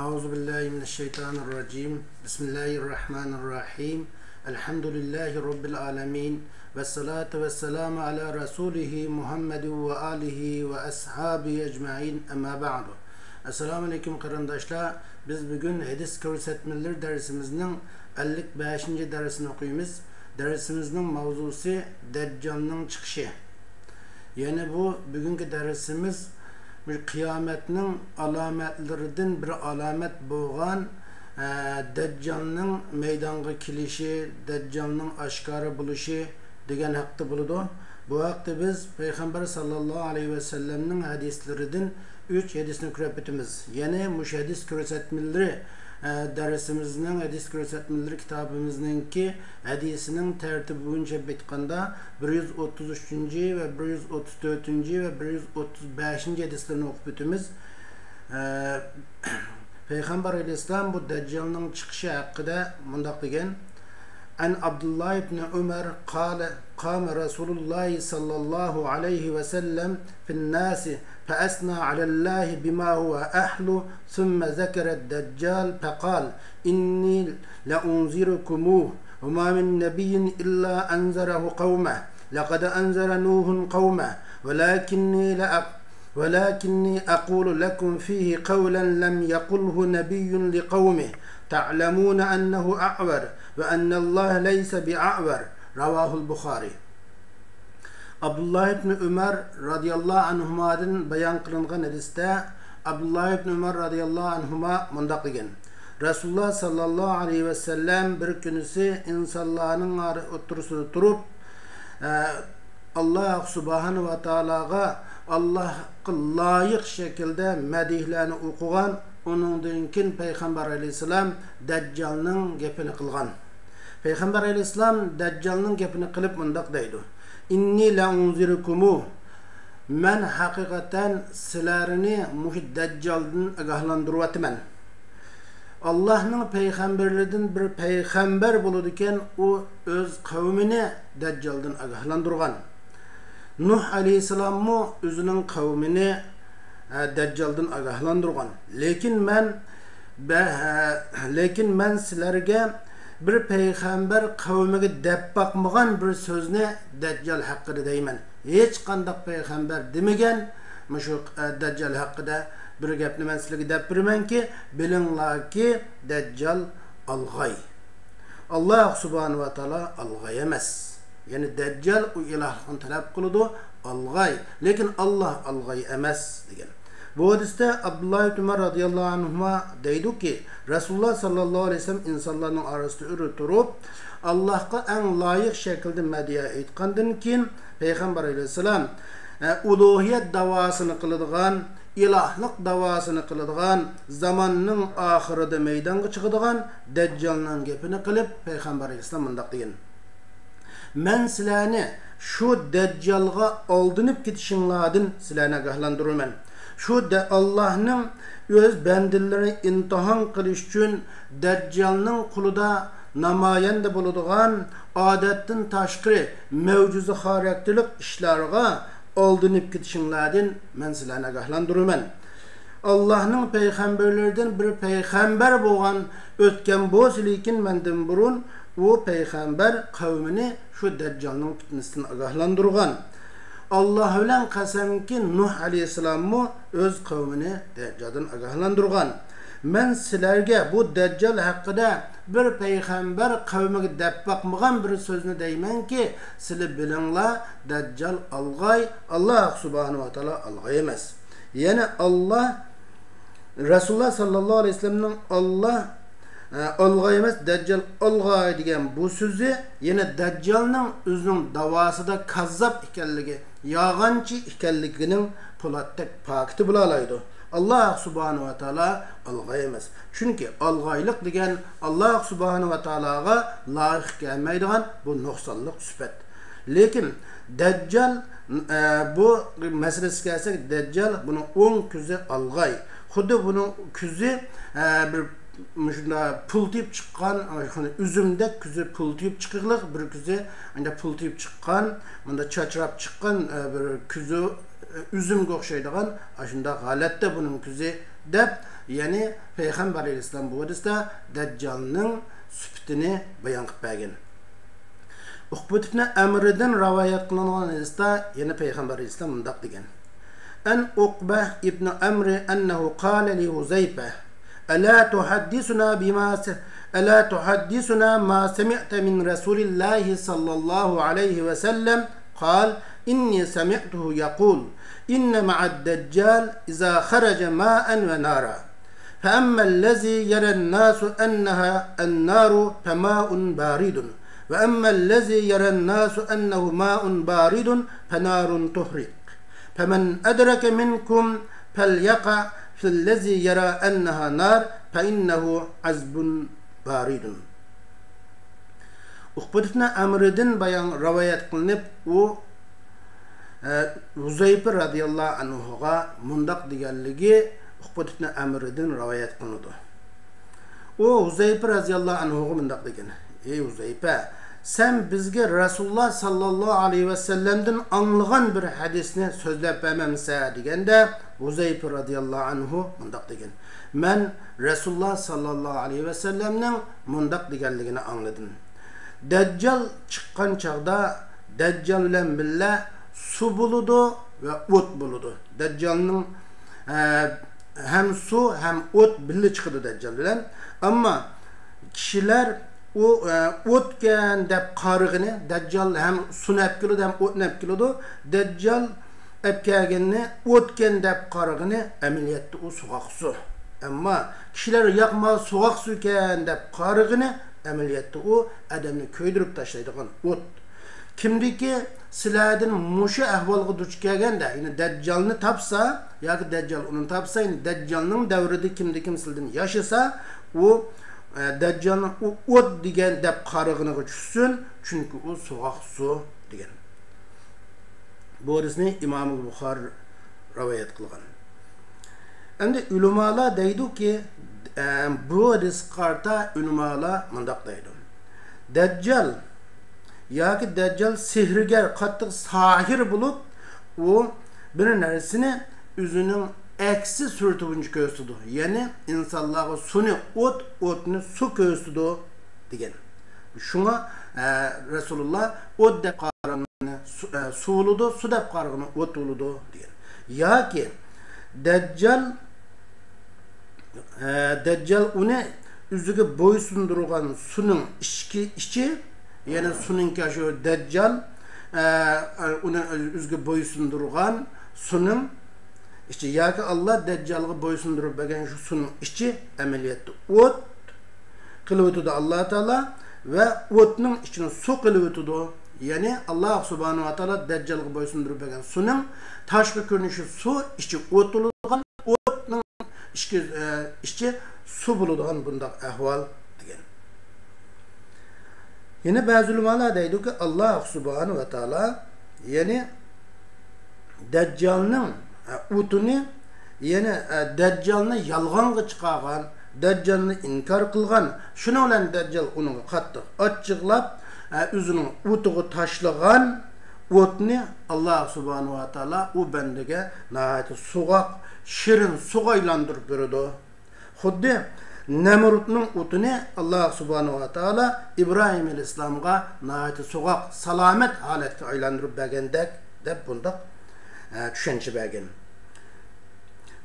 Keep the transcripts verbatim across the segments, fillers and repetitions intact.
أعوذ بالله من الشيطان الرجيم. بسم الله الرحمن الرحيم. الحمد لله رب العالمين. والصلاة والسلام على رسوله محمد وآله وأصحابه أجمعين. أما بعد. ئەسسالامۇ ئەلەيكۇم قېرىنداشلار. بىز بۈگۈن ھەدىس كۆرسەتمىلىرى دەرسىمىزنىڭ ئەللىك بەشىنچى دەرسىنى ئوقۇيمىز. دەرسىمىزنىڭ ماۋزۇسى دەججالنىڭ چىقىشى. يەنى بۇ بۈگۈنكى دەرسىمىز بىر قىيامەتنىڭ ئالامەتلىرىدىن بىر ئالامەت بولغان، ئە، دەججالنىڭ مەيدانغا كېلىشى، دەججالنىڭ ئاشكارا بولۇشى دېگەن ھەقتە بولىدۇ. بۇ ھەقتە بىز پەيغەمبەر ساللاللاھۇ ئەلەيھى ۋەسەللەمنىڭ ھەدىسلىرىدىن ئۈچ ھەدىسنى كۆرۈپ ئۆتىمىز. يەنى مۇشۇ ھەدىس كۆرسەتمىلىرى، ئە، دەرسىمىزنىڭ، ھەدىس كۆرسەتمىلىرى كىتابىمىزنىڭكى ھەدىسىنىڭ تەرتىپى بويىچە ئېيتقاندا، بىر يۈز ئوتتۇز ئۈچىنچى ۋە بىر يۈز ئوتتۇز تۆتىنچى ۋە بىر يۈز ئوتتۇز بەشىنچى ھەدىسلىرىنى ئوقۇپ ئۆتىمىز. ئە، پەيغەمبەر ئەلەيھىسسالام بۇ دەججالنىڭ چىقىشى ھەققىدە مۇنداق دېگەن: عن عبد الله بن عمر قال: قام رسول الله صلى الله عليه وسلم في الناس فأثنى على الله بما هو أهله، ثم ذكر الدجال فقال: إني لأنذركموه، وما من نبي إلا أنذره قومه، لقد أنذر نوح قومه، ولكني لأق-، ولكني أقول لكم فيه قولا لم يقله نبي لقومه، تعلمون أنه أعور، وأن الله ليس بأعور. رواه البخاري. ئابدۇللا ئىبنى ئۆمەر رازىياللاھۇ ئەنھۇمادىن بايان قىلىنغان ھەدىستە، ئابدۇللا ئىبنى ئۆمەر رازىياللاھۇ ئەنھۇما مۇنداق دېگەن: رەسۇلۇللا ساللاللاھۇ ئەلەيھى ۋەسەللەم بىر كۈنىسى ئىنسانلارنىڭ ئارا-، ئوتتۇرىسىدا تۇرۇپ، ئە، ئاللا سۇبھانەھۇ ۋە تائالاغا، ئاللاھقا لايىق شەكىلدە مەدھلەرنى ئوقۇغان، ئۇنىڭدىن كېيىن پەيغەمبەر ئەلەيھىسسالام دەججالنىڭ گېپىنى قىلغان. پەيغەمبەر ئەلەيھىسسالام دەججالنىڭ گېپىنى قىلىپ مۇنداق دەيدۇ: إني لأنذركموه، مەن ھەقىقەتەن سىلەرنى مۇشۇ دەججالدىن ئاگاھلاندۇرۇۋاتىمەن. ئاللاھنىڭ پەيغەمبەرلىرىدىن بىر پەيغەمبەر بولىدىكەن، ئۇ ئۆز قەۋمىنى دەججالدىن ئاگاھلاندۇرغان. نۇھ ئەلەيھىسسالاممۇ ئۆزىنىڭ قەۋمىنى، ئە، دەججالدىن ئاگاھلاندۇرغان. لېكىن مەن، بە-، ئە، لېكىن مەن سىلەرگە بىر پەيغەمبەر قەۋمىگە دەپ باقمىغان بىر سۆزنى دەججال ھەققىدە دەيمەن. ھېچقانداق پەيغەمبەر دېمىگەن مۇشۇ، ئە، دەججال ھەققىدە بىر گەپنى مەن سىلەرگە دەپ بېرىمەنكى، بىلىڭلاركى، دەججال ئالغاي. ئاللا سۇبھانەھۇ ۋە تائالا ئالغاي ئەمەس. يەنى دەججال ئۇ ئىلاھلىقنى تەلەپ قىلىدۇ، ئالغاي. لېكىن ئاللا ئالغاي ئەمەس، دېگەن. بۇ ھەدىستە ئابدۇللا ئىبن ئۆمەر رازىياللاھۇ ئەنھۇما دەيدۇكى، رەسۇلۇللا ساللاللاھۇ ئەلەيھى ۋەسەللەم ئىنسانلارنىڭ ئارىسىدا ئۆرە تۇرۇپ، ئاللاھقا ئەڭ لايىق شەكىلدە مەدھىيە ئېيتقاندىن كېيىن، پەيغەمبەر ئەلەيھىسسالام، ئە، ئۇلۇھىيەت داۋاسىنى قىلىدىغان، ئىلاھلىق داۋاسىنى قىلىدىغان، زاماننىڭ ئاخىرىدا مەيدانغا چىقىدىغان دەججالنىڭ گېپىنى قىلىپ، پەيغەمبەر ئەلەيھىسسالام مۇنداق دېگەن: مەن سىلەرنى شۇ دەججالغا ئالدىنىپ كېتىشىڭلاردىن سىلەرنى ئاگاھلاندۇرىمەن. شۇ دە-، ئاللاھنىڭ ئۆز بەندىلىرىنى ئىمتىھان قىلىش ئۈچۈن دەججالنىڭ قولىدا نامايەندە بولىدىغان ئادەتتىن تاشقىرى مۆجىزە خاراكتېرلىك ئىشلارغا ئالدىنىپ كېتىشىڭلاردىن مەن سىلەرنى ئاگاھلاندۇرىمەن. ئاللاھنىڭ پەيغەمبەرلىرىدىن بىر پەيغەمبەر بولغان ئۆتكەن بولسا، لېكىن مەندىن بۇرۇن ئۇ پەيغەمبەر قەۋمىنى شۇ دەججالنىڭ پىتنىسىدىن ئاگاھلاندۇرغان. ئاللاھ بىلەن قەسەمكى، نۇھ ئەلەيھىسسالاممۇ ئۆز قەۋمىنى دەججالدىن ئاگاھلاندۇرغان. مەن سىلەرگە بۇ دەججال ھەققىدە بىر پەيغەمبەر قەۋمىگە دەپ باقمىغان بىر سۆزنى دەيمەنكى، سىلى بىلىڭلار، دەججال ئالغاي، ئاللاھ سۇبھانەھۇ ۋە تائالا ئالغاي ئەمەس. يەنى ئاللاھ، رەسۇلۇللاھ ساللاللاھۇ ئەلەيھى ۋەسەللەمنىڭ ئاللاھ، ئە، ئالغاي ئەمەس، دەججال ئالغاي دېگەن بۇ سۆزى يەنە دەججالنىڭ ئۆزىنىڭ داۋاسىدا كاززاپ ئىكەنلىكى، يالغانچى ئىكەنلىكىنىڭ پولاتتەك پاكىتى بولالايدۇ. ئاللاھ سۇبھانەھۇ ۋە تائالا ئالغاي ئەمەس. چۈنكى ئالغايلىق دېگەن ئاللاھ سۇبھانەھۇ ۋە تائالاغا لايىق كەلمەيدىغان بۇ نۇقسانلىق سۈپەت. لېكىن دەججال، ئە، بۇ مەسىلىسىگە كەلسەك، دەججال، بۇنىڭ ئوڭ كۆزى ئالغاي. خۇددى بۇنىڭ كۆزى، ئە، بىر مۇشۇنداق پۇلتىيىپ چىققان، ئە، ئۈزۈمدەك كۆزى پۇلتىيىپ چىقىقلىق، بىر كۆزى ئانداق پۇلتىيىپ چىققان، مۇنداق چاچراپ چىققان، ئە، بىر كۆزى، ئە، ئۈزۈمگە ئوخشايدىغان، ئاشۇنداق ھالەتتە بۇنىڭ كۆزى دەپ، يەنى پەيغەمبەر ئەلەيھىسسالام بۇ ھەدىستە دەججالنىڭ سۈپىتىنى بايان قىلىپ بەرگەن. ئۇقبەت ئىبنى ئەمردىن رىۋايەت قىلىنغان ھەدىستە يەنە پەيغەمبەر ئەلەيھىسسالام مۇنداق دېگەن: عن عقبة بن عمرو أنه قال لحذيفة: ألا تحدثنا بما س-، ألا تحدثنا ما سمعت من رسول الله صلى الله عليه وسلم؟ قال: إني سمعته يقول: إن مع الدجال إذا خرج ماء ونارا، فأما الذي يرى الناس أنها النار فماء بارد، وأما الذي يرى الناس أنه ماء بارد فنار تحرق، فمن أدرك منكم فليقع في الذي يرى أنها نار فإنه عذب بارد. ئۇقبەت ئىبنى ئەمردىن بايان رىۋايەت قىلىنىپ، ئۇ، ئە، ھۇزەيپە رەزىياللاھۇ ئەنھۇغا مۇنداق دېگەنلىكى ئۇقبەت ئىبنى ئەمردىن رىۋايەت قىلىنىدۇ. ئۇ ھۇزەيپە رەزىياللاھۇ ئەنھۇغا مۇنداق دېگەن: ئەي ھۇزەيپە، سەن بىزگە رەسۇلۇللا ساللاللاھۇ ئەلەيھى ۋەسەللەمدىن ئاڭلىغان بىر ھەدىسنى سۆزلەپ بەرمەمسەن؟ دېگەندە، ھۇزەيپە رەزىياللاھۇ ئەنھۇ مۇنداق دېگەن: مەن رەسۇلۇللا ساللاللاھۇ ئەلەيھى ۋەسەللەمنىڭ مۇنداق دېگەنلىكىنى ئاڭلىدىم. دەججال چىققان چاغدا دەججال بىلەن بىللە سۇ بولىدۇ ۋە ئوت بولىدۇ. دەججالنىڭ، ئە، ھەم سۇ، ھەم ئوت بىللە چىقىدۇ دەججال بىلەن. ئەمما كىشىلەر ئۇ، ئە، ئوتكەن دەپ قارىغىنى، دەججال ھەم سۇنى ئەپ كېلىدۇ، ھەم ئوتنى ئەپ كېلىدۇ. دەججال ئەپ كەلگىنىنى ئوتكەن دەپ قارىغىنى، ئەمەلىيەتتە ئۇ سوغۇق سۇ. ئەمما كىشىلەر ياقما سوغۇق سۇكەن دەپ قارىغىنى، ئەمەلىيەتتە ئۇ ئادەمنى كۆيدۈرۈپ تاشلايدىغان ئوت. كىمدىكى سىلەردىن مۇشۇ ئەھۋالغا دۇچ كەلگەندە، يەنى دەججالنى تاپسا ياكى دەججال ئۇنى تاپسا، يەنى دەججالنىڭ دەۋرىدە كىمدە كىم سىلىدىن ياشىسا، ئۇ، ئە، دەججالنى ئۇ ئوت دېگەن دەپ قارىغىنىغا چۈشسۇن، چۈنكى ئۇ سوغۇق سۇ دېگەن. بۇ ھەدىسنى ئىمامۇل بۇخارى رىۋايەت قىلغان. ئەمدى ئۆلىمالار دەيدۇكى، ئە، بۇ ھەدىسكە قارىتا ئۆلىمالار مۇنداق دەيدۇ: دەججال ياكى دەججال سېھىرگەر، قاتتىق ساھىر بولۇپ، ئۇ بىر نەرسىنى ئۆزىنىڭ ئەكسى سۈرىتى بويىچە كۆرسىتىدۇ. يەنى ئىنسانلارغا سۇنى ئوت، ئوتنى سۇ كۆرسىتىدۇ دېگەن. شۇڭا، ئە، رەسۇلۇللا ئوت دەپ قارىغىنى سۇ، ئە، سۇ بولىدۇ، سۇ دەپ قارىغىنى ئوت بولىدۇ دېگەن. ياكى دەججال، ئە، دەججال ئۇنى ئۆزىگە بويسۇندۇرغان سۇنىڭ ئىچكى، ئىچى، يەنى سۇنىڭكى شۇ دەججال، ئە، ئە، ئۇنى ئۆزىگە بويسۇندۇرغان سۇنىڭ ئىچى ياكى ئاللا دەججالغا بويسۇندۇرۇپ بەرگەن شۇ سۇنىڭ ئىچى ئەمەلىيەتتە ئوت قىلىۋېتىدۇ ئاللا تائالا ۋە ئوتنىڭ ئىچىنى سۇ قىلىۋېتىدۇ. يەنى ئاللا سۇبھانەھۇ ۋە تائالا دەججالغا بويسۇندۇرۇپ بەرگەن سۇنىڭ تاشقى كۆرۈنۈشى سۇ، ئىچى ئوت بولىدىغان، ئوتنىڭ ئىچكى، ئە، ئىچى سۇ بولىدىغان بۇنداق ئەھۋال دېگەن. يەنە بەزى ئۆلىمالار دەيدۇكى، ئاللا سۇبھانەھۇ ۋە تائالا، يەنى دەججالنىڭ، ئە، ئوتىنى، يەنى، ئە، دەججالنى يالغانغا چىقارغان، دەججالنى ئىنكار قىلغان، شۇنىڭ بىلەن دەججال ئۇنىڭغا قاتتىق ئاچچىقلاپ، ئە، ئۆزىنىڭ ئوتىغا تاشلىغان ئوتنى ئاللا سۇبھانەھۇ ۋە تائالا ئۇ بەندىگە ناھايىتى سوغۇق، شېرىن سۇغا ئايلاندۇرۇپ بېرىدۇ. خۇددى نەمرۇتنىڭ ئوتىنى ئاللا سۇبھانەھۇ ۋە تائالا ئىبراھىم ئەلەيھىسسالامغا ناھايىتى سوغۇق، سالامەت ھالەتكە ئايلاندۇرۇپ بەرگەندەك، دەپ بۇنداق، ئە، چۈشەنچە بەرگەن.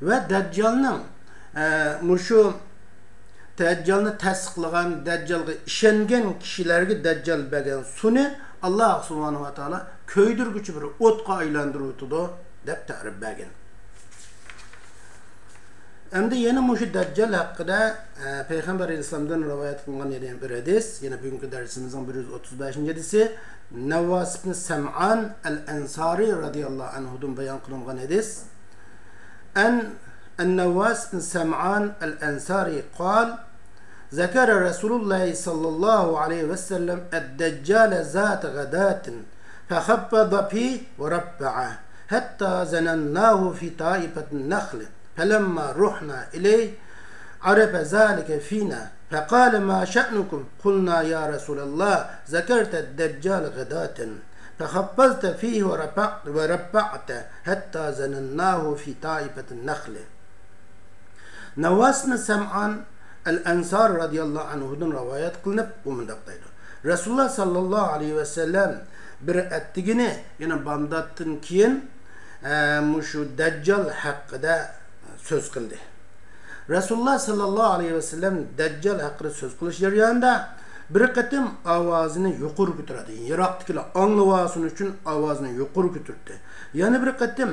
ۋە دەججالنىڭ، ئە، مۇشۇ دەججالنى تەستىقلىغان، دەججالغا ئىشەنگەن كىشىلەرگە دەججال بەرگەن سۇنى ئاللا سۇبھانەھۇ ۋە تائالا كۆيدۈرگۈچى بىر ئوتقا ئايلاندۇرۇۋېتىدۇ، دەپ تەرىپ بەرگەن. ئەمدى يەنە مۇشۇ دەججال ھەققىدە، ئە، پەيغەمبەر ئەلەيھىسسالامدىن رىۋايەت قىلىنغان يەنە بىر ھەدىس، يەنە بۈگۈنكى دەرسىمىزنىڭ بىر يۈز ئوتتۇز بەشىنچى ھەدىسى، نەۋۋاس ئىبن سەمئان ئەل ئەنسارى رازىياللاھۇ ئەنھۇدىن بايان قىلىنغان ھەدىس. ئەن، ئەننەۋۋاس بىن سەمئان ئەل ئەنسارى قال، ذكر رسول الله صلى الله عليه وسلم الدجال ذات غداة، فخفض فيه ورفع، حتى ظنناه في طائفة النخل، فلما رحنا إليه عرف ذلك فينا، فقال: ما شأنكم؟ قلنا: يا رسول الله، ذكرت الدجال غداة، فخفضت فيه ورفعت، ورفعت، حتى ظنناه في طائفة النخل. نەۋاس ئىبن سەمئان ئەل ئەنسارى رەزىياللاھۇ ئەنھۇدىن رىۋايەت قىلىنىپ، ئۇ مۇنداق دەيدۇ: رەسۇلۇللا ساللاللاھۇ ئەلەيھى ۋەسەللەم بىر ئەتىگىنى، يەنى بامداتتىن كېيىن، ئە، مۇشۇ دەججال ھەققىدە سۆز قىلدى. رەسۇلۇللا ساللاللاھۇ ئەلەيھى ۋەسەللەم دەججال ھەققىدە سۆز قىلىش جەريانىدا بىر قېتىم ئاۋازىنى يۇقىرى كۆتۈردى. يىراقتىكىلەر ئاڭلىۋالسۇن ئۈچۈن ئاۋازىنى يۇقىرى كۆتۈردى. يەنە بىر قېتىم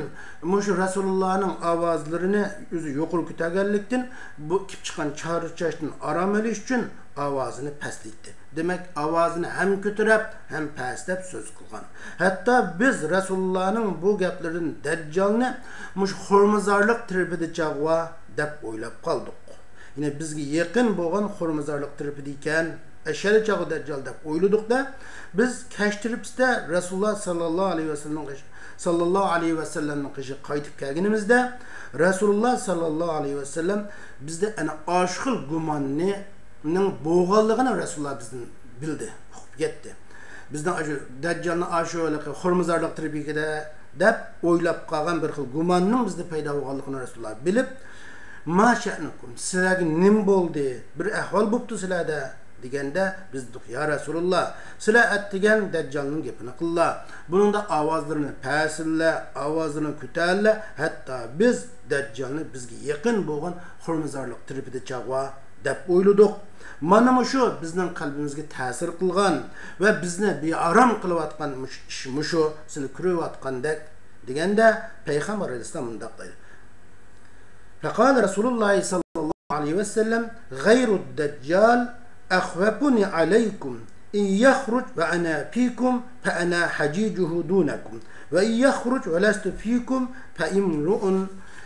مۇشۇ رەسۇلۇللانىڭ ئاۋازلىرىنى ئۆزى يۇقىرى كۆتەرگەنلىكتىن، بۇ كېلىپ چىققان چارچاشتىن ئارام ئېلىش ئۈچۈن ئاۋازىنى پەسلىتتى. دېمەك، ئاۋازىنى ھەم كۆتۈرۈپ، ھەم پەستەپ سۆز قىلغان. ھەتتا بىز رەسۇلۇللانىڭ بۇ گەپلىرىدىن دەججالنى مۇشۇ خورمىزارلىق تەرىپىدە چاغوا دەپ ئويلاپ قالدۇق. يەنى بىزگە يېقىن بولغان خورمىزارلىق تەرىپىدىكەن، ئەشەدە چاغوا دەججال دەپ ئويلىدۇق-دە، بىز كەچ تەرىپىسىدە رەسۇلۇللا ساللاللاھۇ ئەلەيھى ۋەسەللەمنىڭ قېشى، ساللاللاھۇ ئەلەيھى ۋەسەللەمنىڭ قېشىغا قايتىپ كەلگىنىمىزدە، رەسۇلۇللا ساللاللاھۇ ئەلەيھى ۋەسەللەم بىزدە ئەنە ئاشۇ خىل گۇماننىڭ بولغانلىقىنى رەسۇلۇللا بىزدىن بىلدى، ئۇقۇپ يەتتى. بىزنىڭ ئاشۇ دەججالنى ئاشۇ ھېلىقى خورمىزارلىق تەرىپىدە دەپ ئويلاپ قالغان بىر خىل گۇماننىڭ بىزدە پەيدا بولغانلىقىنى رەسۇلۇللا بىلىپ، ما شەئنۇكۇم، سىلەرگە نېمە بولدى؟ بىر ئەھۋال بوپتۇ سىلەردە، دېگەندە، بىز دېدۇق، يا رەسۇلۇللا، سىلەر ئەتىگەن دەججالنىڭ گېپىنى قىللا. بۇنىڭدا ئاۋازلىرىنى پەسىللە، ئاۋازلىرىنى كۆتەرلە، ھەتتا بىز دەججالنى بىزگە يېقىن بولغان خورمىزارلىق تەرىپىدە چاغوا دەپ ئويلىدۇق. مانا مۇشۇ بىزنىڭ قەلبىمىزگە تەسىر قىلغان ۋە بىزنى بىئارام قىلىۋاتقان مۇشۇ ئىش مۇشۇ، سىلەر كۆرۈۋاتقاندەك، دېگەندە، پەيغەمبەر ئەلەيھىسسالام مۇنداق دەيدۇ. فقال رسول الله صلى الله عليه وسلم: غير الدجال أخوفني عليكم، إن يخرج وأنا فيكم فأنا حجيجه دونكم، وإن يخرج ولست فيكم فامرؤ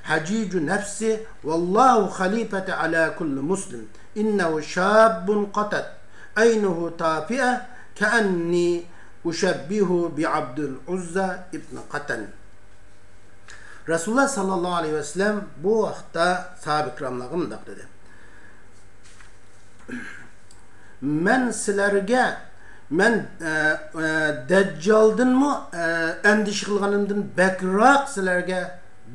حجيج نفسه، والله خليفتي على كل مسلم، إنه شاب قتت عينه طافئة، كأني أشبهه بعبد العزى ابن قتن. رەسۇلۇللا ساللاللاھۇ ئەلەيھى ۋەسەللەم بۇ ھەقتە ساھابە كىراملارغا مۇنداق دېدى: مەن سىلەرگە، مەن، ئە، ئە، دەججالدىنمۇ، ئە، ئەندىشە قىلغىنىمدىن بەكرەك سىلەرگە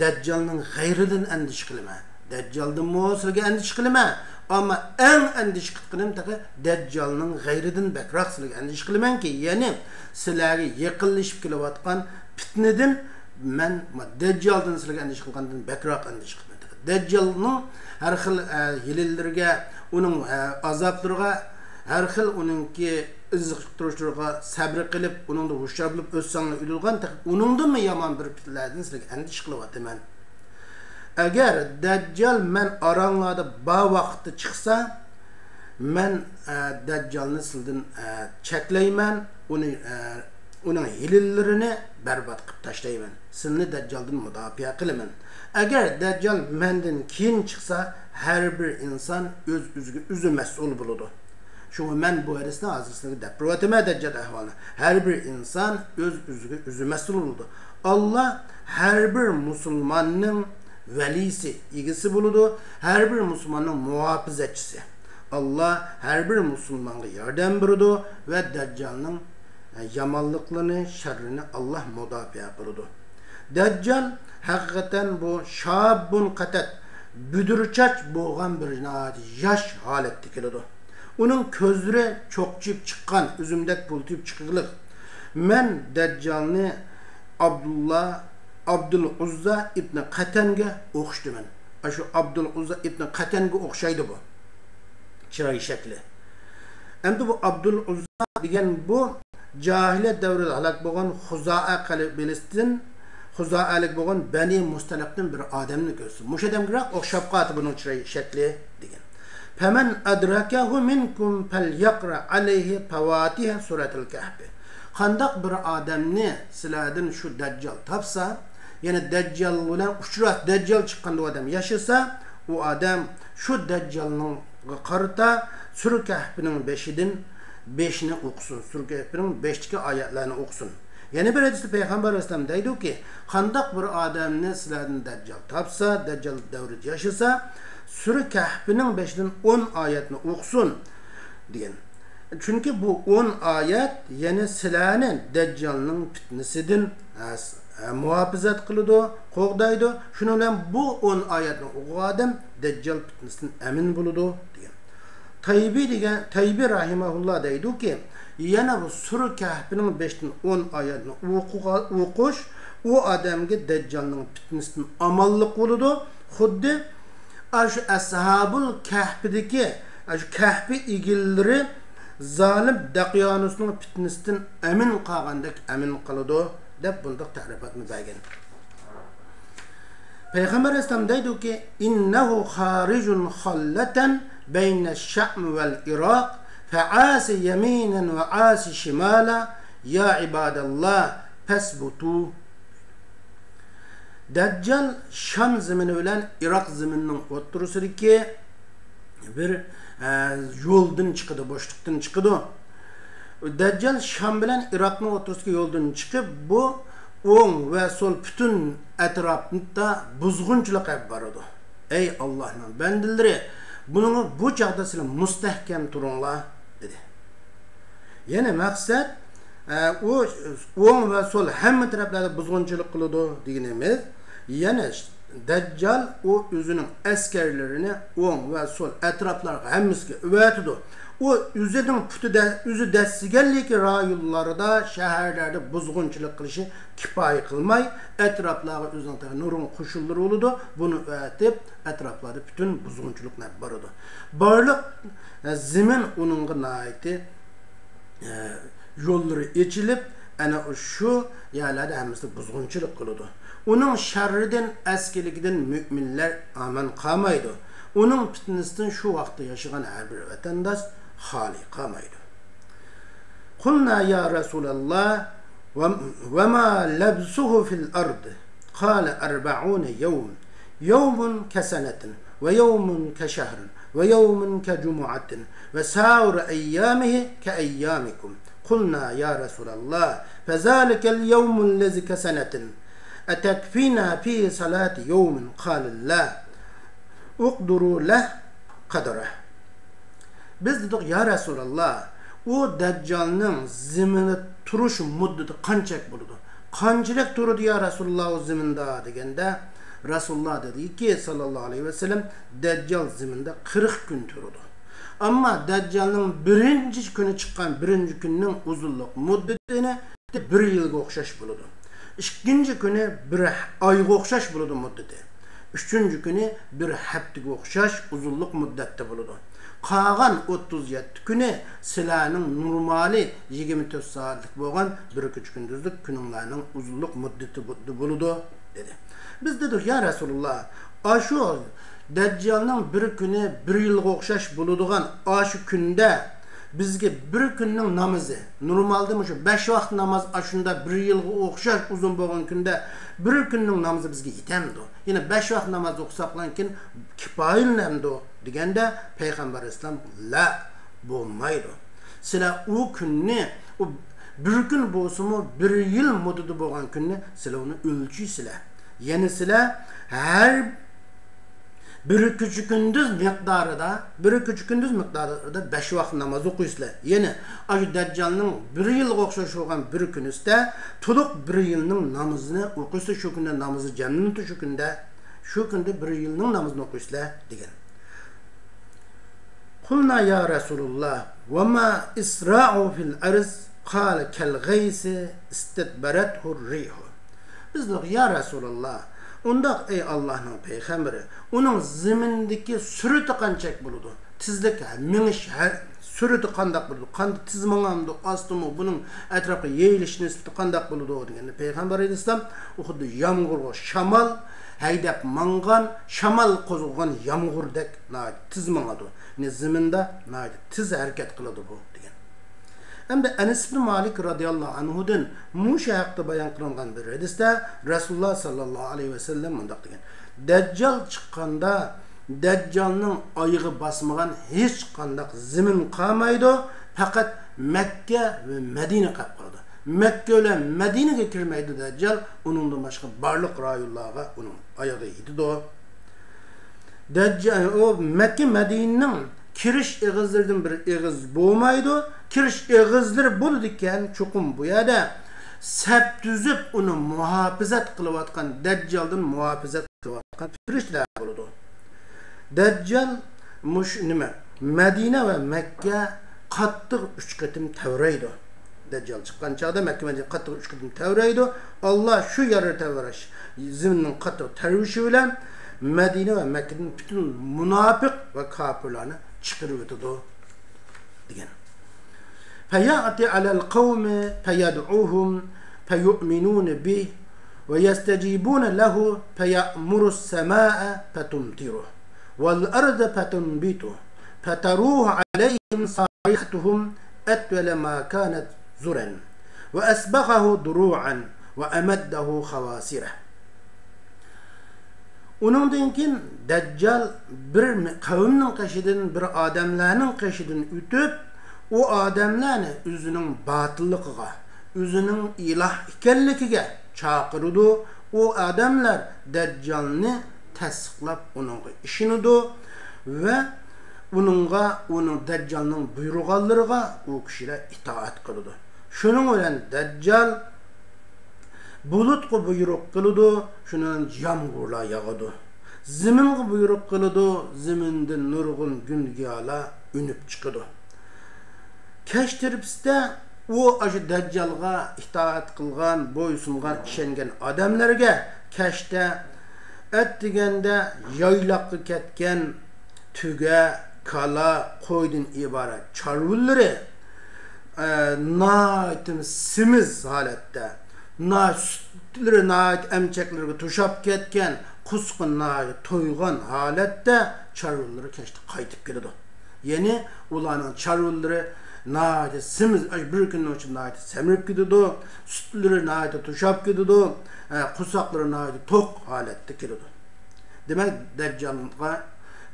دەججالنىڭ غەيرىدىن ئەندىشە قىلىمەن. دەججالدىنمۇ سىلەرگە ئەندىشە قىلىمەن. ئەمما ئەڭ ئەندىشە قىلغىنىم تېخى دەججالنىڭ غەيرىدىن بەكرەك سىلەرگە ئەندىشە قىلىمەنكى، يەنى سىلەرگە يېقىنلىشىپ كېلىۋاتقان پىتنىدىن مەن، دەججالدىن سىلەرگە ئەندىشە قىلغاندىن بەكرەك ئەندىشە قىلىمەن. دەججالنىڭ ھەر خىل، ئە، ھىيلىلىرىگە، ئۇنىڭ، ئە، ئازابلىرىغا، ھەر خىل ئۇنىڭكى ئىززىقتۇرۇشلىرىغا سەبرى قىلىپ، ئۇنىڭدا ھوشيار بولۇپ ئۆتسەڭلار ئۆلىدىغان، تېخى ئۇنىڭدىنمۇ يامان بىر پىتنىلەردىن سىلەرگە ئەندىشە قىلىۋاتىمەن. ئەگەر دەججال مەن ئاراڭلاردا بار ۋاقىتتا چىقسا، مەن، ئە، دەججالنى سىلىدىن، ئە، چەكلەيمەن، ئۇنى، ئە، ئۇنىڭ ھىيلىلىرىنى بەربات قىلىپ تاشلايمەن. سىلىنى دەججالدىن مۇداپىئە قىلىمەن. ئەگەر دەججال مەندىن كېيىن چىقسا، ھەر بىر ئىنسان ئۆز-ئۆزىگە ئۆزى مەسئۇل بولىدۇ. شۇڭا مەن بۇ ھەدىسنى ھازىر سىلەرگە دەپ بېرىۋاتىمەن، دەججال ئەھۋالىنى. ھەر بىر ئىنسان ئۆز-ئۆزىگە ئۆزى مەسئۇل بولىدۇ. ئاللا ھەر بىر مۇسۇلماننىڭ ۋەلىسى، ئىگىسى بولىدۇ. ھەر بىر مۇسۇلماننىڭ مۇھاپىزەتچىسى. ئاللا ھەر بىر مۇسۇلمانغا ياردەم بېرىدۇ ۋە دەججالنىڭ، ئە، يامانلىقلىرىنى، شەررىنى ئاللا مۇداپىئە قىلىدۇ. دەججال ھەقىقەتەن بۇ شاببۇن قەتەت، بۈدۈرچاچ بولغان بىر ناھايىتى ياش ھالەتتە كېلىدۇ. ئۇنىڭ كۆزلىرى چوقچىيىپ چىققان، ئۈزۈمدەك بۇلتىيىپ چىققىلىق. مەن دەججالنى ئابدۇللا، ئابدۇل ئۇززا ئىبنى قەتەنگە ئوخشىتىمەن. ئاشۇ ئابدۇل ئۇززا ئىبنى قەتەنگە ئوخشايدۇ بۇ. چىراي شەكلى. ئەمدى بۇ ئابدۇل ئۇززا دېگەن بۇ جاھىلىيەت دەۋرىدە ھالاك بولغان خۇزائە قەبىلىسىدىن، خۇزائەلىك بولغان بەنى مۇستەلىقتىن بىر ئادەمنى كۆرسە، مۇشۇ ئادەمگىراق ئوخشاپ قالاتتى بۇنىڭ چىراي شەكلى، دېگەن. فمن أدركه منكم فليقرأ عليه فواتح سورة الكهف. قانداق بىر ئادەمنى سىلەردىن شۇ دەججال تاپسا، يەنى دەججال بىلەن ئۇچراش، دەججال چىققاندا ئۇ ئادەم ياشىسا، ئۇ ئادەم شۇ دەججالنىڭغا قارىتا سۈرە كەھپىنىڭ بېشىدىن بېشىنى ئوقۇسۇن، سۈرە كەھپىنىڭ بېشىدىكى ئايەتلەرنى ئوقۇسۇن. يەنە بىر ھەدىستە پەيغەمبەر ئەلەيھىسسالام دەيدۇكى، قانداق بىر ئادەمنى سىلەردىن دەججال تاپسا، دەججال دەۋرىدە ياشىسا، سۈرە كەھپىنىڭ بېشىدىن ئون ئايەتنى ئوقۇسۇن، دېگەن. چۈنكى بۇ ئون ئايەت يەنە سىلەرنى دەججالنىڭ پىتنىسىدىن، ھە، ئە، مۇھاپىزەت قىلىدۇ، قوغدايدۇ. شۇنىڭ بىلەن بۇ ئون ئايەتنى ئوقۇغان ئادەم دەججال پىتنىسىدىن ئەمىن بولىدۇ، دېگەن. تەيبى دېگەن، تەيبى رەھىمەھۇللا دەيدۇكى، يەنە بۇ سۈرە كەھپىنىڭ بەشتىن ئون ئايەتنى ئوقۇغا-، ئوقۇش ئۇ ئادەمگە دەججالنىڭ پىتنىسىدىن ئامانلىق بولىدۇ. خۇددى ئاشۇ ئەسھابۇل كەھپىدىكى، ئاشۇ كەھپى ئىگىلىرى زالىم دەقيانۇسنىڭ پىتنىسىدىن ئەمىن قالغاندەك ئەمىن قالىدۇ، دەپ بۇنداق تەرىپاتنى بەرگەن. پەيغەمبەر ئەلەيھىسسالام دەيدۇكى، «إنه خارج خلة بين الشام والعراق، فعاش يمينا وعاش شمالا، يا عباد الله، فاثبتوا.» دەججال شام زېمىنى بىلەن ئىراق زېمىنىنىڭ ئوتتۇرىسىدىكى بىر، ئە، يولدىن چىقىدۇ، بوشلۇقتىن چىقىدۇ. دەججال شام بىلەن ئىراقنىڭ ئوتتۇرىسىدىكى يولدىن چىقىپ، بۇ ئوڭ ۋە سول پۈتۈن ئەتراپتا بۇزغۇنچىلىق ئېلىپ بارىدۇ. ئەي ئاللاھنىڭ بەندىلىرى، بۇنىڭغا بۇ چاغدا سىلەر مۇستەھكەم تۇرۇڭلار، دېدى. يەنى مەقسەت، ئە، ئۇ ئوڭ ۋە سول ھەممە تەرەپلەردە بۇزغۇنچىلىق قىلىدۇ دېگىنىمىز، يەنى دەججال ئۇ ئۆزىنىڭ ئەسكەرلىرىنى ئوڭ ۋە سول ئەتراپلارغا ھەممىسىگە ئەۋەتىدۇ. ئۇ ئۆزىنىڭ پۇتىدا، ئۆزى دەسسىگەنلىكى رايونلاردا، شەھەرلەردە بۇزغۇنچىلىق قىلىشى كۇپايە قىلماي، ئەتراپلارغا ئۆزىنىڭ تېخى نۇرغۇن قوشۇنلىرى بولىدۇ. بۇنى ئەۋەتىپ، ئەتراپلاردا پۈتۈن بۇزغۇنچىلىقنى ئېلىپ بارىدۇ. بارلىق، ئە، زېمىن ئۇنىڭغا ناھايىتى، ئە، يوللىرى ئېچىلىپ، ئەنە شۇ يەرلەردە ھەممىسى بۇزغۇنچىلىق قىلىدۇ. ئۇنىڭ شەررىدىن، ئەسكىلىكىدىن مۆمىنلەر ئامان قالمايدۇ. ئۇنىڭ پىتنىسىدىن شۇ ۋاقىتتا ياشىغان ھەر بىر ۋەتەنداش خالىي قالمايدۇ. قلنا يا رسول الله، وما لبثه في الأرض؟ قال أربعون يوم، يوم كسنة، ويوم كشهر، ويوم كجمعة، وسائر أيامه كأيامكم. قلنا يا رسول الله، فذلك اليوم الذي كسنة، أتكفينا فيه صلاة يوم؟ قال لا، اقدروا له قدره. بىز دېدۇق، يا رەسۇلاللا، ئۇ دەججالنىڭ زېمىندا تۇرۇش مۇددىتى قانچىلىك بولىدۇ؟ قانچىلىك تۇرىدۇ يا رەسۇلاللا ئۇ زېمىندا؟ دېگەندە، رەسۇلاللا دېدىكى، ساللاللاھۇ ئەلەيھى ۋەسەللەم، دەججال زېمىندا قىرىق كۈن تۇرىدۇ. ئەمما دەججالنىڭ بىرىنچى كۈنى چىققان بىرىنچى كۈننىڭ ئۇزۇنلۇق مۇددىتىنى بىر يىلغا ئوخشاش بولىدۇ. ئىككىنچى كۈنى بىر ئايغا ئوخشاش بولىدۇ مۇددىتى. ئۈچىنچى كۈنى بىر ھەپتىگە ئوخشاش ئۇزۇنلۇق مۇددەتتە بولىدۇ. قالغان ئوتتۇز يەتتە كۈنى سىلەرنىڭ نورمالى يىگىرمە تۆت سائەتلىك بولغان بىر كېچە كۈندۈزلۈك كۈنۈڭلارنىڭ ئۇزۇنلۇق مۇددىتى بۇ-، بولىدۇ، دېدى. بىز دېدۇق، يا رەسۇلاللا، ئاشۇ دەججالنىڭ بىر كۈنى بىر يىلغا ئوخشاش بولىدىغان ئاشۇ كۈندە بىزگە بىر كۈننىڭ نامىزى، نورمالدا مۇشۇ بەش ۋاق ناماز ئاشۇنداق بىر يىلغا ئوخشاش ئۇزۇن بولغان كۈندە بىر كۈننىڭ نامىزى بىزگە يېتەمدۇ؟ يەنە بەش ۋاق ناماز ئوقۇساقلاركىن كۇپايىلىنەمدۇ؟ دېگەندە پەيغەمبەر ئەلەيھىسسالام، لا، بولمايدۇ. سىلەر ئۇ كۈننى، ئۇ بىر كۈن بولسىمۇ بىر يىل مۇددىتى بولغان كۈننى سىلەر ئۇنى ئۆلچەيسىلەر. يەنى سىلەر ھەر بىر كېچە كۈندۈز مىقدارىدا، بىر كېچە كۈندۈز مىقدارىدا بەش ۋاق ناماز ئوقۇيسىلەر. يەنى ئاشۇ دەججالنىڭ بىر يىلغا ئوخشاش بولغان بىر كۈنى ئۈستىدە تولۇق بىر يىلنىڭ نامىزىنى ئوقۇيسىلەر، شۇ كۈندە نامىزى جەملىنىدۇ، شۇ كۈندە، شۇ كۈندە بىر يىلنىڭ نامىزىنى ئوقۇيسىلەر، دېگەن. قلنا يا رسول الله، وما إسراعه في الأرض؟ قال كالغيث استدبرته الريح. بىز دېدۇق، يا رەسۇلاللا، ئۇنداق، ئەي ئاللاھنىڭ پەيغەمبىرى، ئۇنىڭ زېمىندىكى سۈرئىتى قانچەك بولىدۇ؟ تېزلىك، مېڭىش، ھە-، سۈرئىتى قانداق بولىدۇ؟ قانداق تېز ماڭامدۇ، ئاستىمۇ؟ بۇنىڭ ئەتراپقا يېيىلىش نىسبىتى قانداق بولىدۇ؟ دېگەندە پەيغەمبەر ئەلەيھىسسالام، ئۇ خۇددى يامغۇرغا شامال ھەيدەپ ماڭغان، شامال قوزغىغان يامغۇردەك ناھايىتى تېز ماڭىدۇ. يەنى زېمىندا ناھايىتى تېز ھەرىكەت قىلىدۇ بۇ، دېگەن. ئەمدى ئەنەس ئىبن مالىك رازىياللاھۇ ئەنھۇدىن مۇشۇ ھەقتە بايان قىلىنغان بىر ھەدىستە رەسۇلۇللا ساللاللاھۇ ئەلەيھى ۋەسەللەم مۇنداق دېگەن، دەججال چىققاندا، دەججالنىڭ ئايىغى باسمىغان ھېچقانداق زېمىن قالمايدۇ، پەقەت مەككە ۋە مەدىنە قېلىپ قالىدۇ. مەككە بىلەن مەدىنىگە كىرمەيدۇ دەججال، ئۇنىڭدىن باشقا بارلىق رايونلارغا ئۇنىڭ ئايىغى يېتىدۇ. دەججال، ئۇ مەككە مەدىنىنىڭ كىرىش ئېغىزلىرىدىن بىر ئېغىز بولمايدۇ. كىرىش ئېغىزلىرى بولىدىكەن، چوقۇم بۇ يەردە سەپ تۈزۈپ، ئۇنى مۇھاپىزەت قىلىۋاتقان، دەججالدىن مۇھاپىزەت قىلىۋاتقان پەرىشتىلەر بولىدۇ. دەججال مۇش-، نېمە، مەدىنە ۋە مەككە قاتتىق ئۈچ قېتىم تەۋرەيدۇ. دەججال چىققان چاغدا مەككە مەدىنە قاتتىق ئۈچ قېتىم تەۋرەيدۇ. ئاللا شۇ يەرنى تەۋرەش، زېمىننىڭ قاتتىق تەۋرىشى بىلەن مەدىنە ۋە مەككىدىن پۈتۈن مۇناپىق ۋە كاپىرلارنى چىقىرىۋېتىدۇ، دېگەن. فيأتي على القوم فيدعوهم فيؤمنون به ويستجيبون له فيأمر السماء فتمطر والأرض فتنبت فتروح عليهم صيحتهم أطول ما كانت زرا وأصبحه دروعا وأمده خواصره. ئۇنىڭدىن كېيىن دەججال بىر قەۋمنىڭ قېشىدىن، بىر ئادەملەرنىڭ قېشىدىن ئۆتۈپ، ئۇ ئادەملەرنى ئۆزىنىڭ باتىللىقىغا، ئۆزىنىڭ ئىلاھ ئىكەنلىكىگە چاقىرىدۇ. ئۇ ئادەملەر دەججالنى تەستىقلاپ، ئۇنىڭغا ئىشىنىدۇ ۋە ئۇنىڭغا، ئۇنىڭ، دەججالنىڭ بۇيرۇغانلىرىغا ئۇ كىشىلەر ئىتائەت قىلىدۇ. شۇنىڭ بىلەن دەججال بۇلۇتقا بۇيرۇق قىلىدۇ، شۇنىڭ بىلەن يامغۇرلار ياغىدۇ. زېمىنغا بۇيرۇق قىلىدۇ، زېمىندىن نۇرغۇن گۈلگىياھلار ئۈنۈپ چىقىدۇ. كەچ تىرپىسىدە ئۇ ئاشۇ دەججالغا ئىتائەت قىلغان، بويسۇنغان، ئىشەنگەن ئادەملەرگە كەچتە ئەتىگەندە يايلاققا كەتكەن تۆگە، كالا، قويدىن ئىبارەت چارۋىلىرى، ئە، ناھايىتى سېمىز ھالەتتە، نا-، سۈتلىرى ناھايىتى ئەمچەكلىرىگە توشاپ كەتكەن، قۇسقى ناھايىتى تويغان ھالەتتە چارۋىلىرى كەچتە قايتىپ كېلىدۇ. يەنى ئۇلارنىڭ چارۋىلىرى ناھايىتى سېمىز، ئاشۇ بىر كۈننىڭ ئىچىدە ناھايىتى سەمرىپ كېتىدۇ، سۈتلىرى ناھايىتى توشاپ كېتىدۇ، ئە، قورساقلىرى ناھايىتى توق ھالەتتە كېلىدۇ. دېمەك، دەججالغا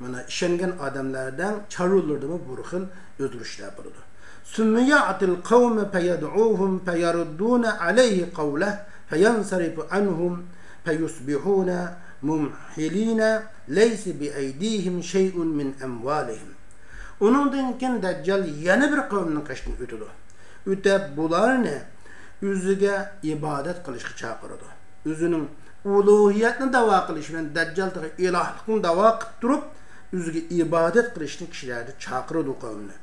مانا ئىشەنگەن ئادەملەردىن چارۋىلىرىدىمۇ بۇ خىل ئۆزگىرىشلەر بولىدۇ. ثم يأتي القوم فيدعوهم فيردون عليه قوله فينصرف عنهم فيصبحون ممحلين ليس بأيديهم شيء من أموالهم. ئۇنىڭدىن كېيىن دەججال يەنە بىر قەۋمنىڭ قېشىدىن ئۆتىدۇ. ئۆتەپ بۇلارنى ئۆزىگە ئىبادەت قىلىشقا چاقىرىدۇ. ئۆزىنىڭ ئۇلۇھىيەتنى دەۋا قىلىش بىلەن دەججال تېخى ئىلاھلىقنى دەۋا قىلىپ تۇرۇپ، ئۆزىگە ئىبادەت قىلىشنى كىشىلەردە چاقىرىدۇ قەۋمنى.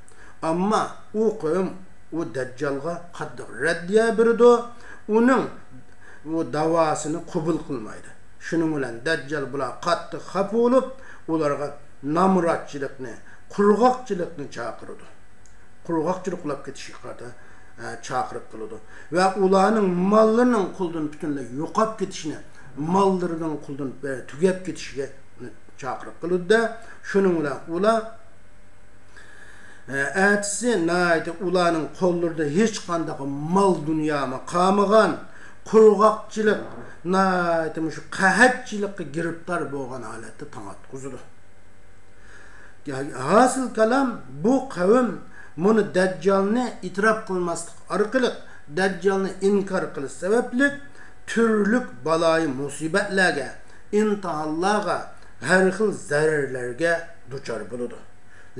ئەمما ئۇ قەۋم ئۇ دەججالغا قاتتىق رەددىيە بېرىدۇ، ئۇنىڭ ئۇ داۋاسىنى قوبۇل قىلمايدۇ. شۇنىڭ بىلەن دەججال بۇلار قاتتىق خاپا بولۇپ، ئۇلارغا نامراتچىلىقنى، قۇرغاقچىلىقنى چاقىرىدۇ. قۇرغاقچىلىق قۇلاپ كېتىشىگە قارىتا، ئە، چاقىرىق قىلىدۇ. ۋە ئۇلارنىڭ ماللىرىنىڭ قولىدىن پۈتۈنلەي يوقاپ كېتىشىنى، ماللىرىنىڭ قولىدىن، ئە، تۈگەپ كېتىشىگە چاقىرىق قىلىدۇ-دە، شۇنىڭ بىلەن ئۇلار، ئە، ئەتىسى ناھايىتى ئۇلارنىڭ قوللىرىدا ھېچقانداق مال دۇنيامۇ قالمىغان، قۇرغاقچىلىق، ناھايىتى مۇشۇ قەھەتچىلىككە گىرىپتار بولغان ھالەتتە تاڭ ئاتقۇزىدۇ. ھاسىل كالام، بۇ قەۋم مۇنۇ دەججالنى ئېتىراپ قىلماسلىق ئارقىلىق، دەججالنى ئىنكار قىلىش سەۋەبلىك تۈرلۈك بالايى مۇسىبەتلەرگە، ئىمتىھانلارغا، ھەر خىل زەرەرلەرگە دۇچار بولىدۇ.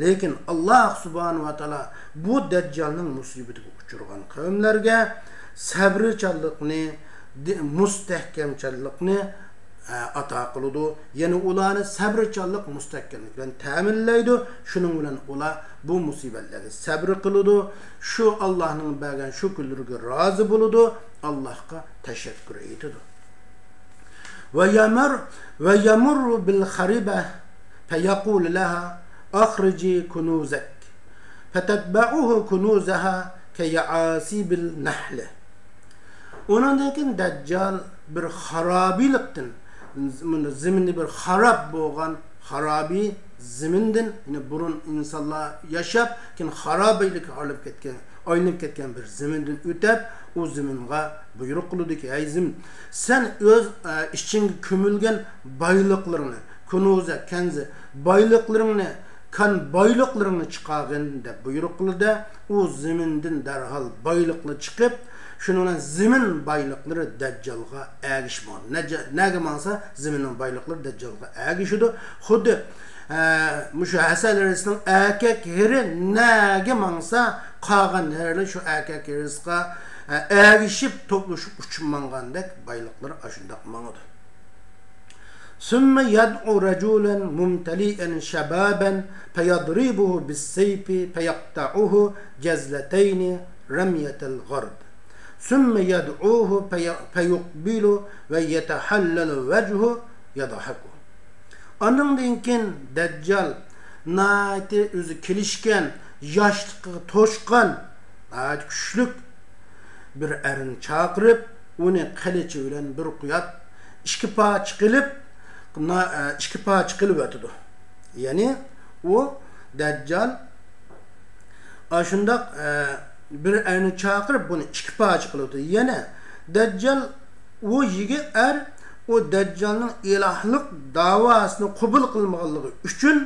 لېكىن ئاللاھ سۇبھانەھۇ ۋە تائالا بۇ دەججالنىڭ مۇسىبىتىگە ئۇچرىغان قەۋملەرگە سەبرىچانلىقنى، دى-، مۇستەھكەمچانلىقنى، ئە، ئاتا قىلىدۇ. يەنى ئۇلارنى سەبرىچانلىق، مۇستەھكەملىك بىلەن تەمىنلەيدۇ. شۇنىڭ بىلەن ئۇلار بۇ مۇسىبەتلەرگە سەبرى قىلىدۇ. شۇ ئاللاھنىڭ بەرگەن شۇ كۈنلىرىگە رازى بولىدۇ. ئاللاھقا تەشەككۈر ئېيتىدۇ. ويمر، ويمر بالخريبة فيقول لها أخرجي كنوزك فتتبعه كنوزها كيعاسيب النحل. ئۇنىڭدىن كېيىن دەججال بىر خارابىلىقتىن، زېمىننى بىر خاراب بولغان، خارابە زېمىندىن، يەنى بۇرۇن ئىنسانلار ياشاپ، كېيىن خارابىلىككە ئايلىنىپ كەتكەن، ئايلىنىپ كەتكەن بىر زېمىندىن ئۆتۈپ، ئۇ زېمىنغا بۇيرۇق قىلىدۇكى، ھەي زېمىن، سەن ئۆز، ئە، ئىچىڭگە كۆمۈلگەن بايلىقلىرىڭنى، كۇنۇزە، كەنزى، بايلىقلىرىڭنى، كان بايلىقلىرىڭنى چىقارغىن، دەپ بۇيرۇق قىلدى. ئۇ زېمىندىن دەرھال بايلىقلار چىقىپ، شۇنىڭ بىلەن زېمىن بايلىقلىرى دەججالغا ئەگىشىپ ماڭدى. نەججە-، نەگە ماڭسا، زېمىننىڭ بايلىقلىرى دەججالغا ئەگىشىدۇ. خۇددى، ئە، مۇشۇ ھەسەل ھېرىسنىڭ ئەركەك ھېرى نەگە ماڭسا، قالغان ھېرىلەر شۇ ئەركەك ھېرىسقا، ئەگىشىپ، توپلىشىپ ئۇچۇپ ماڭغاندەك بايلىقلار ئاشۇنداق ماڭىدۇ. ثم يدعو رجلا ممتلئا شبابا فيضربه بالسيف فيقطعه جزلتين رمية الغرض. ثم يدعوه في-، فيقبل ويتهلل وجهه يضحك. ئاندىن كېيىن دەججال ناھايىتى ئۆزى كېلىشكەن، ياشلىقىغا توشقان، ناھايىتى كۈچلۈك بىر ئەرنى چاقىرىپ، ئۇنى قىلىچى بىلەن بىر قويۇپ، ئىككى پارچە قىلىپ، نا-، ئىككى پارچە قىلىۋېتىدۇ. يەنى ئۇ دەججال ئاشۇنداق، ئە، بىر ئەرنى چاقىرىپ، بۇنى ئىككى پارچە قىلىۋېتىدۇ. يەنە دەججال، ئۇ يىگىت ئەر، ئۇ دەججالنىڭ ئىلاھلىق داۋاسىنى قوبۇل قىلمىغانلىقى ئۈچۈن،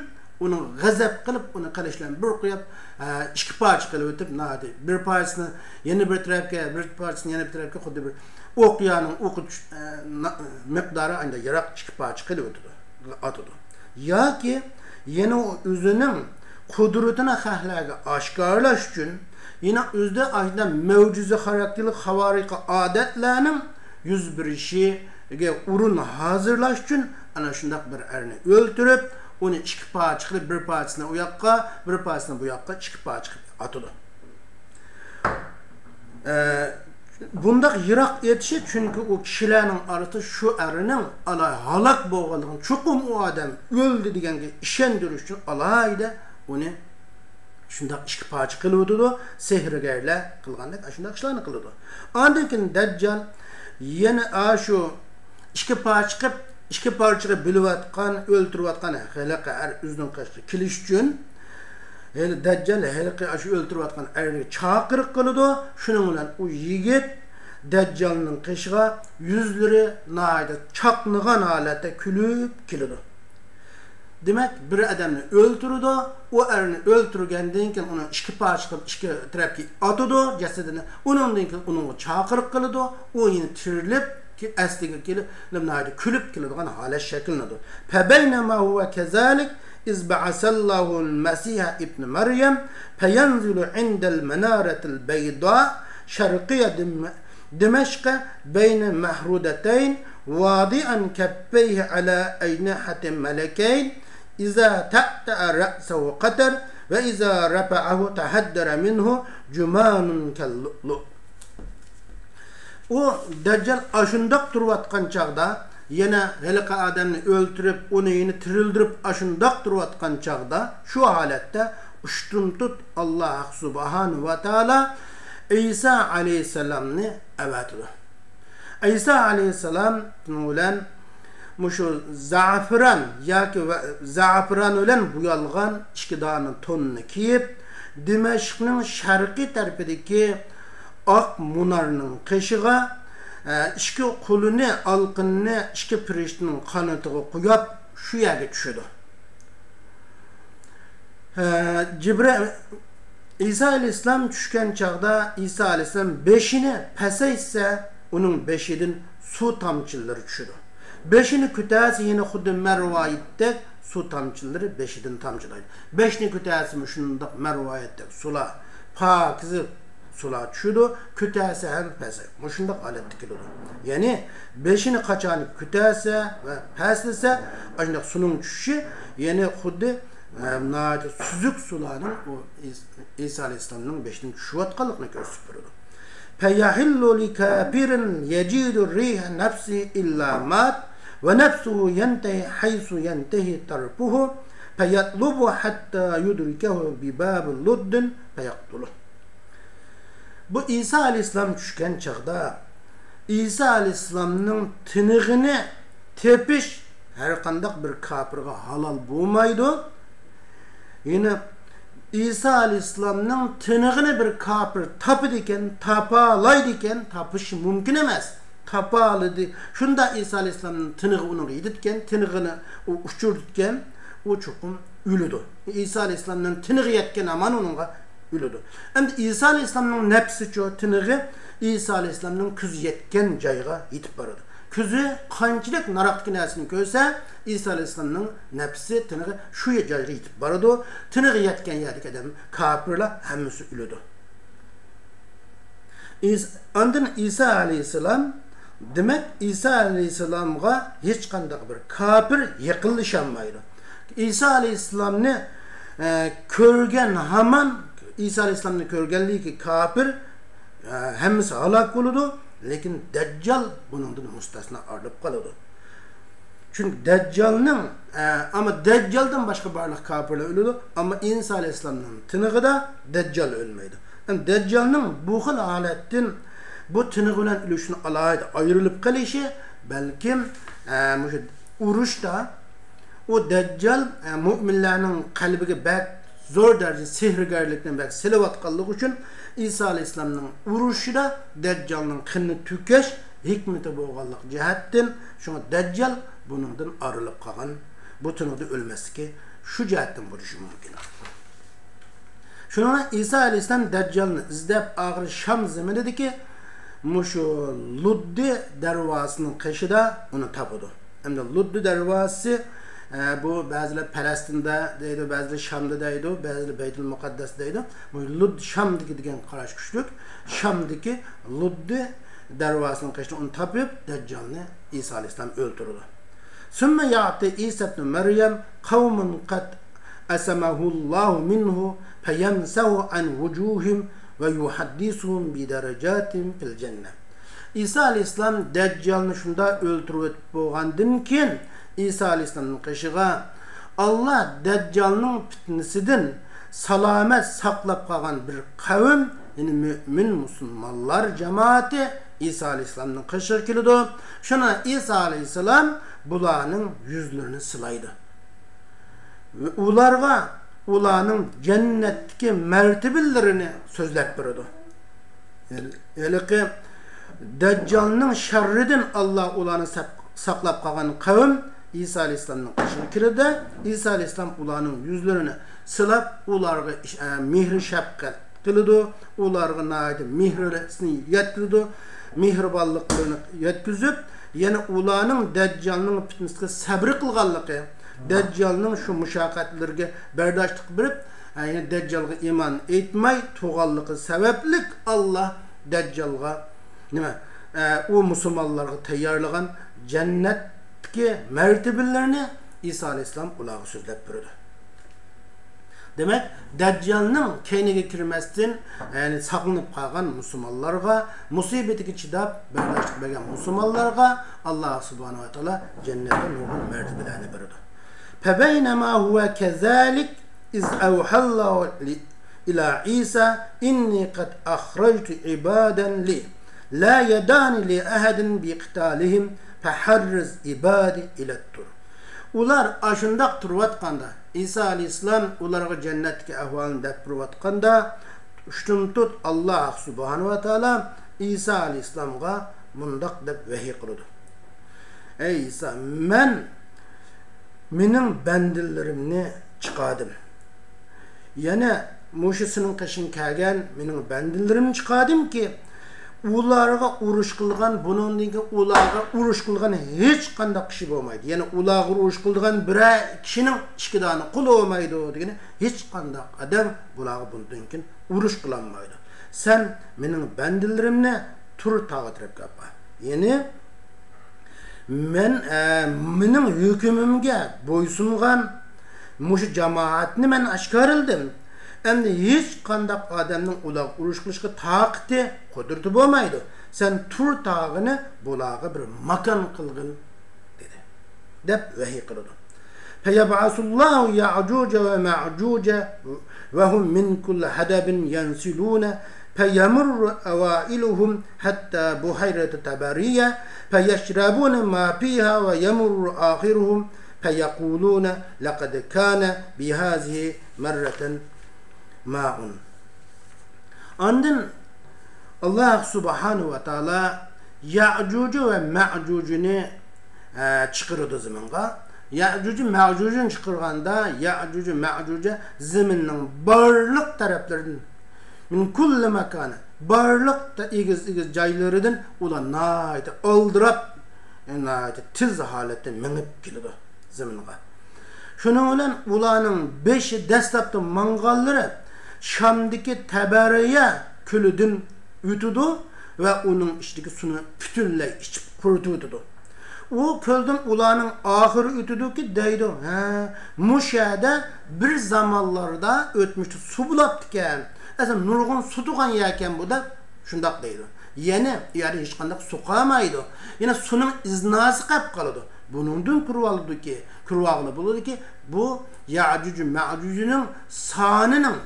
ئۇنىڭ غەزەپ قىلىپ، ئۇنى قىلىچ بىلەن بىر قويۇپ، ئە، ئىككى پارچە قىلىۋېتىپ، ناھايىتى بىر پارچىسىنى يەنە بىر تەرەپكە، بىر پارچىسىنى يەنە بىر تەرەپكە، خۇددى بىر ئوقيانىڭ ئوقى چۈش-، ئە، نا-، مىقدارى ئانداق يىراق ئىككى پارچە قىلىۋېتىدۇ، ئاتىدۇ. ياكى يەنە ئۇ ئۆزىنىڭ قۇدرىتىنى خەقلەرگە ئاشكارىلاش ئۈچۈن، يەنە ئۆزىدە ئاشۇنداق مۆجىزە خاراكتېرلىك خاۋارىقى ئادەتلەرنىڭ يۈز بېرىشىگە ئورۇن ھازىرلاش ئۈچۈن، ئەنە شۇنداق بىر ئەرنى ئۆلتۈرۈپ، ئۇنى ئىككى پارچە قىلىپ، بىر پارچىسىنى ئۇ ياققا، بىر پارچىسىنى بۇ ياققا، ئىككى پارچە قىلىپ ئاتىدۇ. ئە، بۇنداق يىراق ئېتىشى، چۈنكى ئۇ كىشىلەرنىڭ ئارىسىدا شۇ ئەرنىڭ ئالا-، ھالاك بولغانلىقىنى، چوقۇم ئۇ ئادەم ئۆلدى دېگەنگە ئىشەندۈرۈش ئۈچۈن ئالاھىدە ئۇنى شۇنداق ئىككى پارچە قىلىۋېتىدۇ، سېھىرگەرلەر قىلغاندەك ئاشۇنداق ئىشلارنى قىلىدۇ. ئاندىن كېيىن دەججال يەنە ئاشۇ ئىككى پارچە قىلىپ، ئىككى پارچىغا بۆلۈۋاتقان، ئۆلتۈرۈۋاتقان ھېلىقى ئەر ئۆزىنىڭ قېشىغا كېلىش ئۈچۈن، ھېلى دەججال ھېلىقى ئاشۇ ئۆلتۈرۈۋاتقان ئەرگە چاقىرىق قىلىدۇ. شۇنىڭ بىلەن ئۇ يىگىت دەججالنىڭ قېشىغا يۈزلىرى ناھايىتى چاقنىغان ھالەتتە كۈلۈپ كېلىدۇ. دېمەك، بىر ئادەمنى ئۆلتۈرىدۇ، ئۇ ئەرنى ئۆلتۈرگەندىن كېيىن ئۇنى ئىككى پارچە قىلىپ، ئىككى تەرەپكە ئاتىدۇ جەسىتىنى. ئۇنىڭدىن كېيىن ئۇنىڭغا چاقىرىق قىلىدۇ، ئۇ يەنە تىرىلىپ، كې-، ئەسلىگە كېلىپ، ناھايىتى كۈلۈپ كېلىدىغان ھالەت شەكىللىنىدۇ. فبينما هو كذلك إذ بعث الله المسيح ابن مريم فينزل عند المنارة البيضاء شرقي دم-، دمشق بين محرودتين واضعا كفيه على أجنحة ملكين إذا تأتأ رأسه قطر وإذا رفعه تهدر منه جمان كاللؤلؤ. ئۇ دەججال ئاشۇنداق تۇرۇۋاتقان چاغدا، يەنە ھېلىقى ئادەمنى ئۆلتۈرۈپ، ئۇنى يەنە تىرىلدۈرۈپ، ئاشۇنداق تۇرۇۋاتقان چاغدا، شۇ ھالەتتە ئۇشتۇمتۇت ئاللاھ سۇبھانەھۇ ۋە تائالا ئەيسا ئەلەيھىسسالامنى ئەۋەتىدۇ. ئەيسا ئەلەيھىسسالام بىلەن مۇشۇ زەئەپىران ياكى ۋە-، زەئەپىران بىلەن بويالغان ئىككى دانە توننى كىيىپ، دىمەشقنىڭ شەرقىي تەرىپىدىكى ئاق مۇنارنىڭ قېشىغا، ئە، ئىككى قولىنى، ئالىقىنىنى ئىككى پىرىشتىنىڭ قانىتىغا قويۇپ، شۇ يەرگە چۈشىدۇ. ئە، جىبرىئىل، ئىسا ئەلەيھىسسالام چۈشكەن چاغدا، ئىسا ئەلەيھىسسالام بېشىنى پەسەيتسە، ئۇنىڭ بېشىدىن سۇ تامچىلىرى چۈشىدۇ. بېشىنى كۆتەرسە، يەنە خۇددى مەرۋايىتتەك سۇ تامچىلىرى بېشىدىن تامچىلايدۇ. بېشىنى كۆتەرسە، مۇشۇنداق مەرۋايىتتەك سۇلار، پاكىز سۇلار چۈشىدۇ، كۆتەرسە ھەم پەسەي. مۇشۇنداق ھالەتتە كېلىدۇ. يەنى بېشىنى قاچان كۆتەرسە ۋە پەسلىسە، ئاشۇنداق سۇنىڭ چۈشۈشى، يەنى خۇددى، ئە، ناھايىتى سۈزۈك سۇلارنىڭ ئۇ ئىس-، ئىسا ئەلەيھىسسالامنىڭ بېشىدىن چۈشۈۋاتقانلىقىنى كۆرسىتىپ بېرىدۇ. فيحل لكافر يجد ريح نفسه إلا مات ونفسه ينتهي حيث ينتهي طرفه فيطلب حتى يدركه بباب لد فيقتله. بۇ ئىسا ئەلەيھىسسالام چۈشكەن چاغدا، ئىسا ئەلەيھىسسالامنىڭ تىنىقىنى تېپىش ھەر قانداق بىر كاپىرغا ھالال بولمايدۇ. يەنى ئىسا ئەلەيھىسسالامنىڭ تىنىقىنى بىر كاپىر تاپىدىكەن، تاپالايدىكەن، تاپىشى مۇمكىن ئەمەس. تاپالىدى. شۇنداق ئىسا ئەلەيھىسسالامنىڭ تىنىقى ئۇنىڭغا يېتىدىكەن، تىنىقىنى ئۇ ئۇچۇرىدىكەن، ئۇ چوقۇم ئۆلىدۇ. ئىسا ئەلەيھىسسالامنىڭ تىنىقى يەتكەن ھامان ئۇنىڭغا ئۆلىدۇ. ئەمدى ئىسا ئەلەيھىسسالامنىڭ نەپسىچۇ، تىنىقى ئىسا ئەلەيھىسسالامنىڭ كۆزى يەتكەن جايغا يېتىپ بارىدۇ. كۆزى قانچىلىك ناراقتىكى نەرسىنى كۆرسە، ئىسا ئەلەيھىسسالامنىڭ نەپسى، تىنىقى شۇ جايغا يېتىپ بارىدۇ. تىنىقى يەتكەن يەردىكى ئادەم، كاپىرلار ھەممىسى ئۆلىدۇ. ئىس-، ئاندىن ئىسا ئەلەيھىسسالام، دېمەك، ئىسا ئەلەيھىسسالامغا ھېچقانداق بىر كاپىر يېقىنلىشالمايدۇ. ئىسا ئەلەيھىسسالامنى، ئە، كۆرگەن ھامان، ئىسا ئەلەيھىسسالامنى كۆرگەنلىكى كاپىر، ئە، ھەممىسى ھالاك بولىدۇ، لېكىن دەججال بۇنىڭدىن مۇستەسنا ئايرىلىپ قالىدۇ. چۈنكى دەججالنىڭ، ئە، ئەمما دەججالدىن باشقا بارلىق كاپىرلار ئۆلىدۇ، ئەمما ئىسا ئەلەيھىسسالامنىڭ تىنىقىدا دەججال ئۆلمەيدۇ. ئەمما دەججالنىڭ بۇ خىل ھالەتتىن، بۇ تىنىقى بىلەن ئۆلۈشتىن ئالاھىدە ئايرىلىپ قېلىشى، بەلكىم، ئە، مۇشۇ ئۇرۇشتا ئۇ دەججال، ئە، مۆمىنلەرنىڭ قەلبىگە بەك زور دەرىجىدە سېھىرگەرلىكنى بەك سېلىۋاتقانلىقى ئۈچۈن، ئىسا ئەلەيھىسسالامنىڭ ئۇرۇشىدا دەججالنىڭ قېنىنى تۆكۈش ھېكمىتى بولغانلىق جەھەتتىن، شۇڭا دەججال بۇنىڭدىن ئايرىلىپ قالغان، بۇ تىنىقىدا ئۆلمەسلىكى شۇ جەھەتتىن بولۇشى مۇمكىن. شۇنىڭ بىلەن ئىسا ئەلەيھىسسالام دەججالنى ئىزدەپ، ئاخىرى شام زېمىنىدىكى مۇشۇ لۇددى دەرۋازىسىنىڭ قېشىدا ئۇنى تاپىدۇ. ئەمدى لۇددى دەرۋازىسى، ئە، بۇ بەزىلەر پەلەستىندە دەيدۇ، بەزىلەر شامدا دەيدۇ، بەزىلەر بەيتۇل مۇقەددەس دەيدۇ. بۇ لۇد شامدىكى دېگەن قاراش كۈچلۈك. شامدىكى لۇددى دەرۋازىسىنىڭ قېشىدا ئۇنى تاپىپ، دەججالنى ئىسا ئەلەيھىسسالام ئۆلتۈرىدۇ. ثم يأتي عيسى ابن مريم قوم قد عصمه الله منه فيمسح عن وجوههم ويحدثهم بدرجات في الجنة. ئىسا ئەلەيھىسسالام دەججالنى شۇنداق ئۆلتۈرۈۋېتىپ بولغاندىن كېيىن، ئىسا ئەلەيھىسسالامنىڭ قېشىغا، ئاللا دەججالنىڭ پىتنىسىدىن سالامەت ساقلاپ قالغان بىر قەۋم، يەنى مۆمىن مۇسۇلمانلار جامائىتى ئىسا ئەلەيھىسسالامنىڭ قېشىغا كېلىدۇ. شۇنى ئىسا ئەلەيھىسسالام بۇلارنىڭ يۈزلىرىنى سىلايدۇ. ۋە ئۇلارغا ئۇلارنىڭ جەننەتتىكى مەرتىبىلىرىنى سۆزلەپ بېرىدۇ. ھېلىقى دەججالنىڭ شەررىدىن ئاللا ئۇلارنى ساق-، ساقلاپ قالغان قەۋم ئىسا ئەلەيھىسسالامنىڭ قېشىغا كېلىدۇ. ئىسا ئەلەيھىسسالام ئۇلارنىڭ يۈزلىرىنى سىلاپ، ئۇلارغا ئىش-، ئە، مېھرى شەپقەت قىلىدۇ. ئۇلارغا ناھايىتى مېھرىنى يەتكۈزىدۇ. مېھرىبانلىقلىرىنى يەتكۈزۈپ، يەنە ئۇلارنىڭ دەججالنىڭ پىتنىسىگە سەبرى قىلغانلىقى، دەججالنىڭ شۇ مۇشەققەتلىرىگە بەرداشلىق بېرىپ، ئە، يەنى دەججالغا ئىمان ئېيتماي تۇرغانلىقى سەۋەبلىك، ئاللا دەججالغا، نېمە، ئە، ئۇ مۇسۇلمانلارغا تەييارلىغان جەننەتتىكى مەرتىبىلىرىنى ئىسا ئەلەيھىسسالام ئۇلارغا سۆزلەپ بېرىدۇ. دېمەك، دەججالنىڭ كەينىگە كىرمەستىن، يەنى ساقلىنىپ قالغان مۇسۇلمانلارغا، مۇسىبىتىگە چىداپ بەرداشلىق بەرگەن مۇسۇلمانلارغا ئاللا سۇبھانەھۇ ۋە تائالا جەننەتتە نۇرغۇن مەرتىبىلەرنى بېرىدۇ. فبينما هو كذلك إذ أوحى الله إلى عيسى إني قد أخرجت عبادا لي لا يدان لأحد بقتالهم فحرض عبادي على الطور. ئۇلار ئاشۇنداق تۇرۇۋاتقاندا، ئىسا ئەلەيھىسسالام ئۇلارغا جەننەتتىكى ئەھۋالنى دەپ بېرىۋاتقاندا، ئۇشتۇمتۇت ئاللا سۇبھانەھۇ ۋە تائالا ئىسا ئەلەيھىسسالامغا مۇنداق دەپ ۋەھىي قىلىدۇ: ئەي ئىسا، مەن مېنىڭ بەندىلىرىمنى چىقاردىم. يەنە مۇشۇ سېنىڭ قېشىڭغا كەلگەن مېنىڭ بەندىلىرىمنى چىقاردىمكى، ئۇلارغا ئۇرۇش قىلغان، بۇنىڭدىن كېيىن ئۇلارغا ئۇرۇش قىلغان ھېچقانداق كىشى بولمايدۇ. يەنى ئۇلارغا ئۇرۇش قىلىدىغان بىرەر كىشىنىڭ ئىككى دانە قولى بولمايدۇ دېگىنى، ھېچقانداق ئادەم بۇلارغا بۇندىن كېيىن ئۇرۇش قىلالمايدۇ. سەن مېنىڭ بەندىلىرىمنى تۇر تاغى تەرەپكە ئاپار. يەنى مەن، ئە، مېنىڭ ھۆكۈمۈمگە بويسۇنغان مۇشۇ جامائەتنى مەن ئاشكارىلىدىم. ئەمدى ھېچقانداق ئادەمنىڭ ئۇلارغا ئۇرۇش قىلىشقا تاقىتى، قۇدرىتى بولمايدۇ. سەن تۇر تاغىنى بۇلارغا بىر ماكان قىلغىن، دېدى، دەپ ۋەھىي قىلىدۇ. فيبعث الله يأجوج ومأجوج وهم من كل حدب ينسلون فيمر أوائلهم حتى بحيرة طبرية فيشربون ما فيها ويمر آخرهم فيقولون لقد كان بهذه مرة ماء. ئاندىن ئاللا سۇبھانەھۇ ۋە تائالا يەئجۇجى ۋە مەئجۇجىنى، ئە، چىقىرىدۇ زېمىنغا. يەئجۇجى مەئجۇجىنى چىقارغاندا، يەئجۇجى مەئجۇجى زېمىننىڭ بارلىق تەرەپلىرىدىن، مىن كۇللى ماكان، بارلىق تا-، ئېگىز-ئېگىز جايلىرىدىن ئۇلار ناھايىتى ئالدىراپ، ناھايىتى تېز ھالەتتە مېڭىپ كېلىدۇ زېمىنغا. شۇنىڭ بىلەن ئۇلارنىڭ بېشى، دەسلەپتە ماڭغانلىرى شامدىكى تەبەرىيە كۆلىدىن ئۆتىدۇ. ۋە ئۇنىڭ ئىچىدىكى سۇنى پۈتۈنلەي ئىچىپ قۇرۇتۇۋېتىدۇ. ئۇ كۆلدىن ئۇلارنىڭ ئاخىرى ئۆتىدۇكى دەيدۇ، ھە، مۇشۇ يەردە بىر زامانلاردا ئۆتمۈشتە سۇ بولۇپتىكەن، ئەسلى نۇرغۇن سۇ تۇغان يەركەن بۇ دەپ شۇنداق دەيدۇ. يەنى ئۇ يەردە ھېچقانداق سۇ قالمايدۇ. يەنە سۇنىڭ ئىزناسى قېلىپ قالىدۇ. بۇنىڭدىن كۆرۈۋالىدۇكى، كۆرۈۋالغىلى بولىدۇكى، بۇ يەئجۇج مەئجۇجنىڭ سانىنىڭ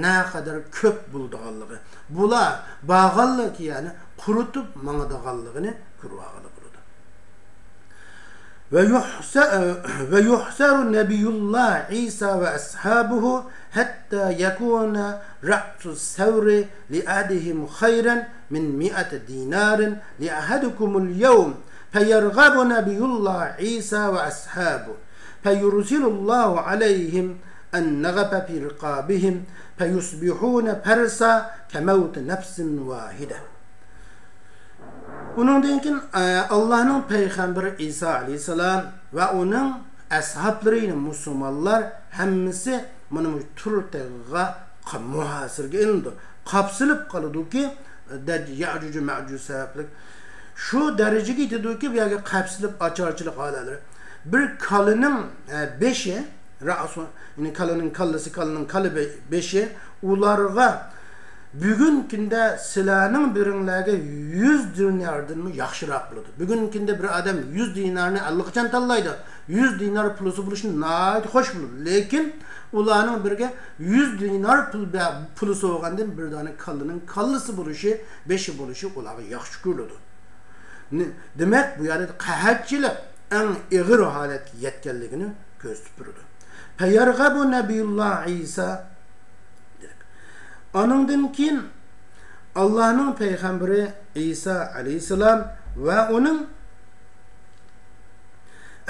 نەقەدەر كۆپ بولىدىغانلىقى، بۇلار بارغانلىكى يەنى قۇرۇتۇپ ماڭىدىغانلىقىنى كۆرۈۋالغىلى بولىدۇ. ويحس-، ويحصر نبي الله عيسى وأصحابه حتى يكون رأس الثور لأحدهم خيرا من مائة دينار لأحدكم اليوم، فيرغب نبي الله عيسى وأصحابه، فيرسل الله عليهم النغف في رقابهم، فيصبحون فرسا كموت نفس واحدة. ئۇنىڭدىن كېيىن، ئە، ئاللاھنىڭ پەيغەمبىرى ئىسا ئەلەيھىسسالام ۋە ئۇنىڭ ئەسھابلىرى، يەنى مۇسۇلمانلار ھەممىسى مانا مۇشۇ تۇر تېغىغا قا-، مۇھاسىرىگە ئېلىنىدۇ. قاپسىلىپ قالىدۇكى، دەج-، يەئجۇج مەئجۇج سەۋەبلىك شۇ دەرىجىگە يېتىدۇكى، بۇ يەرگە قاپسىلىپ ئاچارچىلىق ھالەتلىرى. بىر كالىنىڭ، ئە، بېشى، رەئسۇ، يەنى كالىنىڭ كاللىسى، كالىنىڭ كاللا بې-، بېشى ئۇلارغا بۈگۈنكى كۈندە سىلەرنىڭ بىرىڭلارگە يۈز دىناردىنمۇ ياخشىراق بولىدۇ. بۈگۈنكى كۈندە بىر ئادەم يۈز دىنارنى ئاللىقاچان تاللايدۇ. يۈز دىنار پۇلىسى بولۇشى ناھايىتى خوش بولىدۇ. لېكىن ئۇلارنىڭ بىرىگە يۈز دىنار پۇل بە-، پۇلىسى بولغاندىن بىر دانە كاللىنىڭ كاللىسى بولۇشى، بېشى بولۇشى ئۇلارغا ياخشى كۆرۈلىدۇ. نى-، دېمەك، بۇ يەردە قەھەتچىلىك ئەڭ ئېغىر ھالەتكە يەتكەنلىكىنى كۆرسىتىپ تۇرىدۇ. پەيەرغەبۇ نەبىيۇللا ئىسا. ئانىڭدىن كېيىن ئاللاھنىڭ پەيغەمبىرى ئىسا ئەلەيھىسسالام ۋە ئۇنىڭ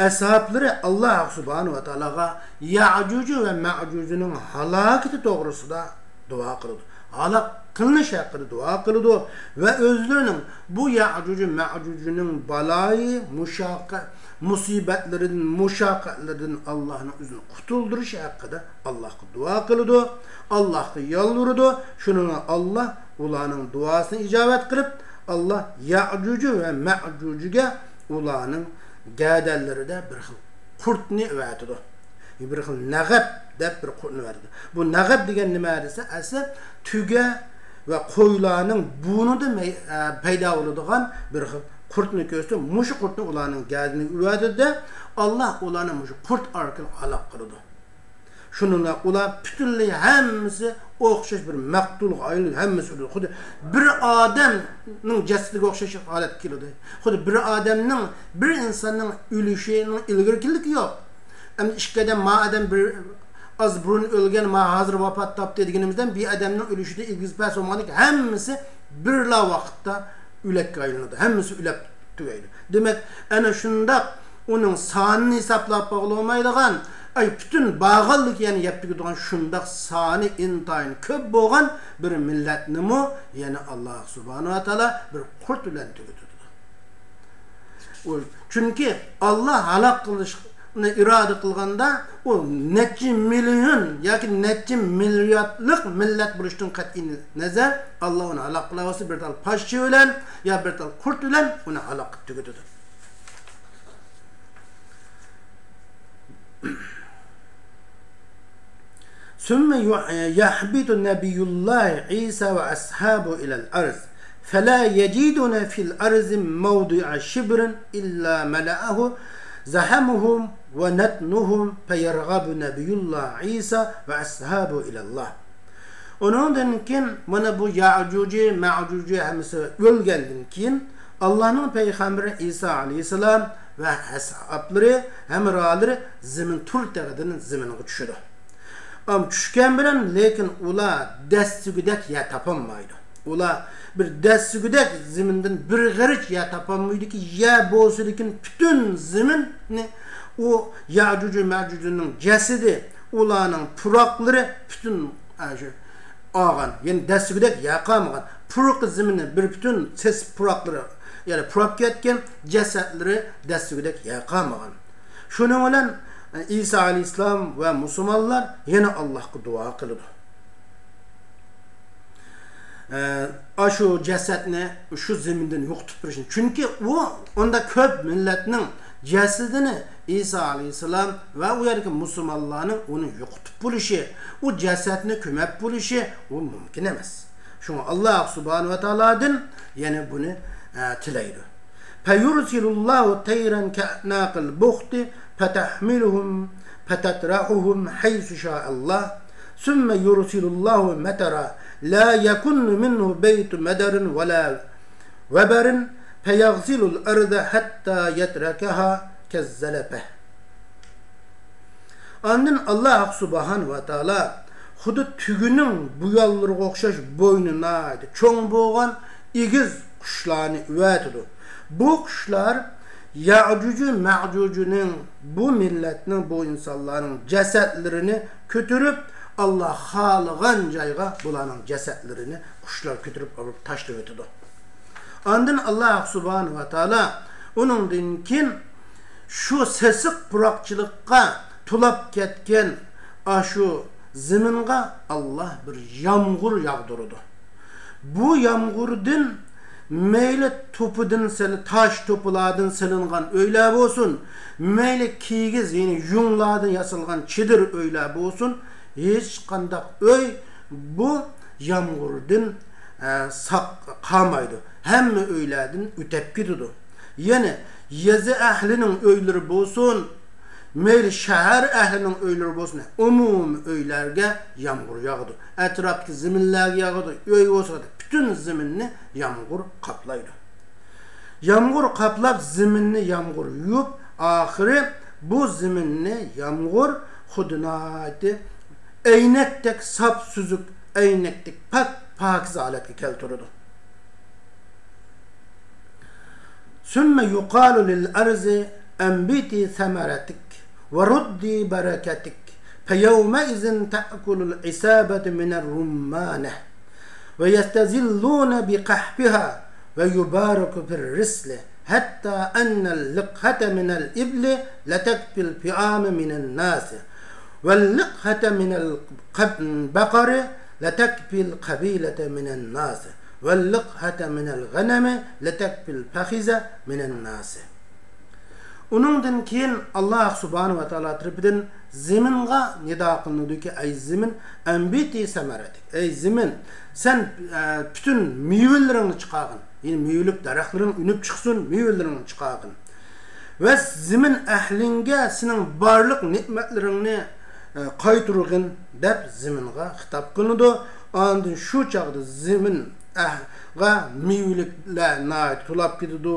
ئەسھابلىرى ئاللاھ سۇبھانەھۇ ۋە تائالاغا يەئجۇج ۋە مەئجۇجنىڭ ھالاكىتى توغرىسىدا دۇئا قىلىدۇ. ھالاك قىلىنىش ھەققىدە دۇئا قىلىدۇ ۋە ئۆزلىرىنىڭ بۇ يەئجۇج مەئجۇجنىڭ بالايى، مۇشەققە-، مۇسىبەتلىرىدىن، مۇشەققەتلىرىدىن ئاللاھنىڭ ئۆزىنى قۇتۇلدۇرۇشى ھەققىدە ئاللاھقا دۇئا قىلىدۇ، ئاللاھقا يالۋۇرىدۇ. شۇنىڭ بىلەن ئاللاھ ئۇلارنىڭ دۇئاسىنى ئىجابەت قىلىپ، ئاللاھ يەئجۇج ۋە مەئجۇجگە ئۇلارنىڭ گەدەنلىرىدە بىر خىل قۇرتنى ئەۋەتىدۇ. بىر خىل نەغەب دەپ بىر قۇرتنى ئەۋەتىدۇ. بۇ نەغەب دېگەن نېمە دېسە، ئەسلى تۆگە ۋە قويلارنىڭ بۇرنىدا مەي-، ئە، پەيدا بولىدىغان بىر خىل قۇرتنى كۆرسىتىپ، مۇشۇ قۇرتنى ئۇلارنىڭ گەدىنىگە ئەۋەتىدۇ-دە، ئاللاھ ئۇلارنى مۇشۇ قۇرت ئارقىلىق ھالاك قىلىدۇ. شۇنىڭ بىلەن ئۇلار پۈتۈنلەي ھەممىسى ئوخشاش بىر مەقتۇلغا ئايلىنىپ، ھەممىسى ئۆلىدۇ. خۇددى بىر ئادەمنىڭ جەسىتىگە ئوخشاش ھالەتكە كېلىدۇ. خۇددى بىر ئادەمنىڭ، بىر ئىنساننىڭ ئۆلۈشىنىڭ ئىلگىرىكىلىكى يوق. ئەمدى ئىككى ئادەم، ما ئادەم بىر ئاز بۇرۇن ئۆلگەن، ما ھازىر ۋاپات تاپتى دېگىنىمىزدىن بىر ئادەمنىڭ ئۆلۈشىدە ئىگىز پەس بولمىغاندىكىن ھەممىسى بىرلا ۋاقىتتا ئۆلەككە ئايلىنىدۇ. ھەممىسى ئۆلۈپ تۈگەيدۇ. دېمەك، ئەنە شۇنداق ئۇنىڭ سانىنى ھېسابلاپ بولغىلى بولمايدىغان، ئاي، پۈتۈن بارغانلىكى يەنە يەپ تۈگىدىغان شۇنداق سانى ئىنتايىن كۆپ بولغان بىر مىللەتنىمۇ يەنە ئاللاھ سۇبھانەھۇ ۋە تائالا بىر قۇرت بىلەن تۈگىتىدۇ. ئۇ، چۈنكى ئاللاھ ھالاك قىلىشنى ئىرادە قىلغاندا، ئۇ نەچچە مىليون ياكى نەچچە مىلياردلىق مىللەت بولۇشتىن قەتئىي نەزەر، ئاللاھ ئۇنى ھالاك قىلىۋالسا، بىر تال پاشچە بىلەن يا بىر تال قۇرت بىلەن ئۇنى ھالاك قىلىپ تۈگىتىدۇ. ثم يهبط نبي الله عيسى وأصحابه إلى الأرض فلا يجدون في الأرض موضع شبر إلا ملأه زحمهم ونتنهم فيرغب نبي الله عيسى وأصحابه إلى الله. ئۇنىڭدىن كېيىن مانا بۇ يەئجۇجى، مەئجۇجى ھەممىسى ئۆلگەندىن كېيىن، ئاللاھنىڭ پەيغەمبىرى ئىسا ئەلەيھىسسالام ۋە ئەسھابلىرى، ھەمراھلىرى زېمىن تۇر تېغىدىن زېمىنغا چۈشىدۇ. ئەم، چۈشكەن بىلەن، لېكىن ئۇلار دەسسىگۈدەك يەر تاپالمايدۇ. ئۇلار بىر دەسسىگۈدەك زېمىندىن بىر غېرىچ يەر تاپالمايدۇكى، يەر بولسىدىكىن پۈتۈن زېمىننى ئۇ يەئجۇج مەئجۇجنىڭ جەسىدى، ئۇلارنىڭ پۇراقلىرى پۈتۈن، ئە، شۇ ئالغان، يەنى دەسسىگۈدەك يەر قالمىغان. پۇرىقى زېمىنى بىر پۈتۈن سېسىپ پۇراقلىرى، يەنى پۇراپ كەتكەن، جەسەتلىرى دەسسىگۈدەك يەر قالمىغان. شۇنىڭ بىلەن، ئە، ئىسا ئەلەيھىسسالام ۋە مۇسۇلمانلار يەنە ئاللاھقا دۇئا قىلىدۇ. ئە، ئاشۇ جەسەتنى شۇ زېمىندىن يوقىتىپ بېرىشنى. چۈنكى ئۇ ئۇندا كۆپ مىللەتنىڭ جەسىتىنى ئىسا ئەلەيھىسسالام ۋە ئۇ يەردىكى مۇسۇلمانلارنىڭ ئۇنى يوقىتىپ بولۇشى، ئۇ جەسەتنى كۆمۈپ بولۇشى، ئۇ مۇمكىن ئەمەس. شۇڭا ئاللاھ سۇبھانەھۇ ۋە تائالادىن يەنە بۇنى، ئە، تىلەيدۇ. فيرسل الله طيرا كأعناق البخت فتحملهم فتطرحهم حيث شاء الله ثم يرسل الله مطرا لا يكون منه بيت مدر ولا وبر فيغسل الأرض حتى يتركها كالزلفة. ئاندىن ئاللاھ سۇبھانەھۇ ۋە تائالا خۇددى تۆگىنىڭ بۇيانلىرىغا ئوخشاش بوينى ناھايىتى چوڭ بولغان ئېگىز قۇشلارنى ئەۋەتىدۇ. بۇ قۇشلار يەئجۇجۇ مەئجۇجۇنىڭ، بۇ مىللەتنىڭ، بۇ ئىنسانلارنىڭ جەسەتلىرىنى كۆتۈرۈپ، ئاللاھ خالىغان جايغا بۇلارنىڭ جەسەتلىرىنى قۇشلار كۆتۈرۈپ ئاپىرىپ تاشلىۋېتىدۇ. ئاندىن ئاللاھ سۇبھانەھۇ ۋە تائالا ئۇنىڭدىن كېيىن شۇ سېسىق قۇراقچىلىققا تولاپ كەتكەن ئاشۇ زېمىنغا ئاللاھ بىر يامغۇر ياغدۇرىدۇ. بۇ يامغۇردىن مەيلى توپىدىن سېلى-، تاش توپىلاردىن سېلىنغان ئۆيلەر بولسۇن، مەيلى كىگىز، يەنى يۇڭلاردىن ياسالغان چېدىر ئۆيلەر بولسۇن، ھېچقانداق ئۆي بۇ يامغۇردىن، ئە، ساق قالمايدۇ. ھەممە ئۆيلەردىن ئۆتەپ كېتىدۇ. يەنى يېزا ئەھلىنىڭ ئۆيلىرى بولسۇن، مەيلى شەھەر ئەھلىنىڭ ئۆيلىرى بولسۇن، ئومۇمىي ئۆيلەرگە يامغۇر ياغىدۇ. ئەتراپتىكى زېمىنلەرگە ياغىدۇ، ئۆي بولسا پۈتۈن زېمىننى يامغۇر قاپلايدۇ. يامغۇر قاپلاپ، زېمىننى يامغۇر يۇيۇپ، ئاخىرى بۇ زېمىننى يامغۇر خۇددى ناھايىتى ئەينەكتەك ساپ سۈزۈك، ئەينەكتەك پاك، پاكىز ھالەتكە كەلتۈرىدۇ. ثم يقال للأرض أنبتي ثمرتك وردي بركتك، فيومئذ تأكل العصابة من الرمانة ويستظلون بقحفها ويبارك في الرزق، حتى أن اللقحة من الإبل لتكفي الفئام من الناس، واللقحة من البقر لتكفي القبيلة من الناس، واللقحة من الغنم لتكفي الفخذ من الناس. ئۇنىڭدىن كېيىن ئاللاھ سۇبھانەھۇ ۋە تائالا تەرىپىدىن زېمىنغا نىدا قىلىنىدۇكى، ئەي زېمىن، ئەنبىتى سەمەرەتىك، ئەي زېمىن، سەن، ئە، پۈتۈن مېۋىلىرىڭنى چىقارغىن، يەنى مېۋىلىك دەرەخلىرىڭ ئۈنۈپ چىقسۇن، مېۋىلىرىڭنى چىقارغىن. ۋە زېمىن ئەھلىڭگە سېنىڭ بارلىق نېمەتلىرىڭنى، ئە، قايتۇرغىن، دەپ زېمىنغا خىتاب قىلىنىدۇ. ئاندىن شۇ چاغدا زېمىن ئەھ-، غا مېۋىلىكلەر ناھايىتى تولاپ كېتىدۇ،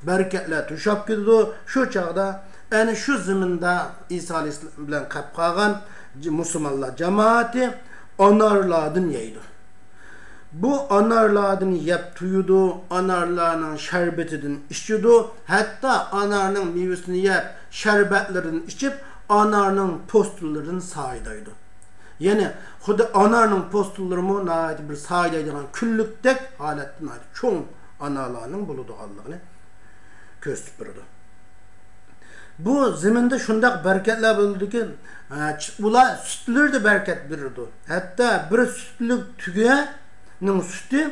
بەرىكەتلەر توشاپ كېتىدۇ. شۇ چاغدا ئەنە شۇ زېمىندا ئىسا ئەلەيھىسسالام بىلەن قېلىپ قالغان ج-، مۇسۇلمانلار جامائىتى ئانارلاردىن يەيدۇ. بۇ ئانارلاردىن يەپ تويىدۇ، ئانارلارنىڭ شەربىتىدىن ئىچىدۇ، ھەتتا ئانارنىڭ مېۋىسىنى يەپ، شەربەتلىرىدىن ئىچىپ، ئانارنىڭ پوستىلىرىدىن سايىدايدۇ. يەنى خۇددى ئانارنىڭ پوستىلىرىمۇ ناھايىتى بىر سايىدايدىغان كۈنلۈكتەك ھالەتتە ناھايىتى چوڭ ئانارلارنىڭ بولىدىغانلىقىنى كۆرسىتىپ بېرىدۇ. بۇ زېمىندا شۇنداق بەرىكەتلەر بولىدۇكى، ھە، چ-، ئۇلار سۈتلىرىدە بەرىكەت بېرىدۇ. ھەتتا بىر سۈتلۈك تۆگىنىڭ سۈتى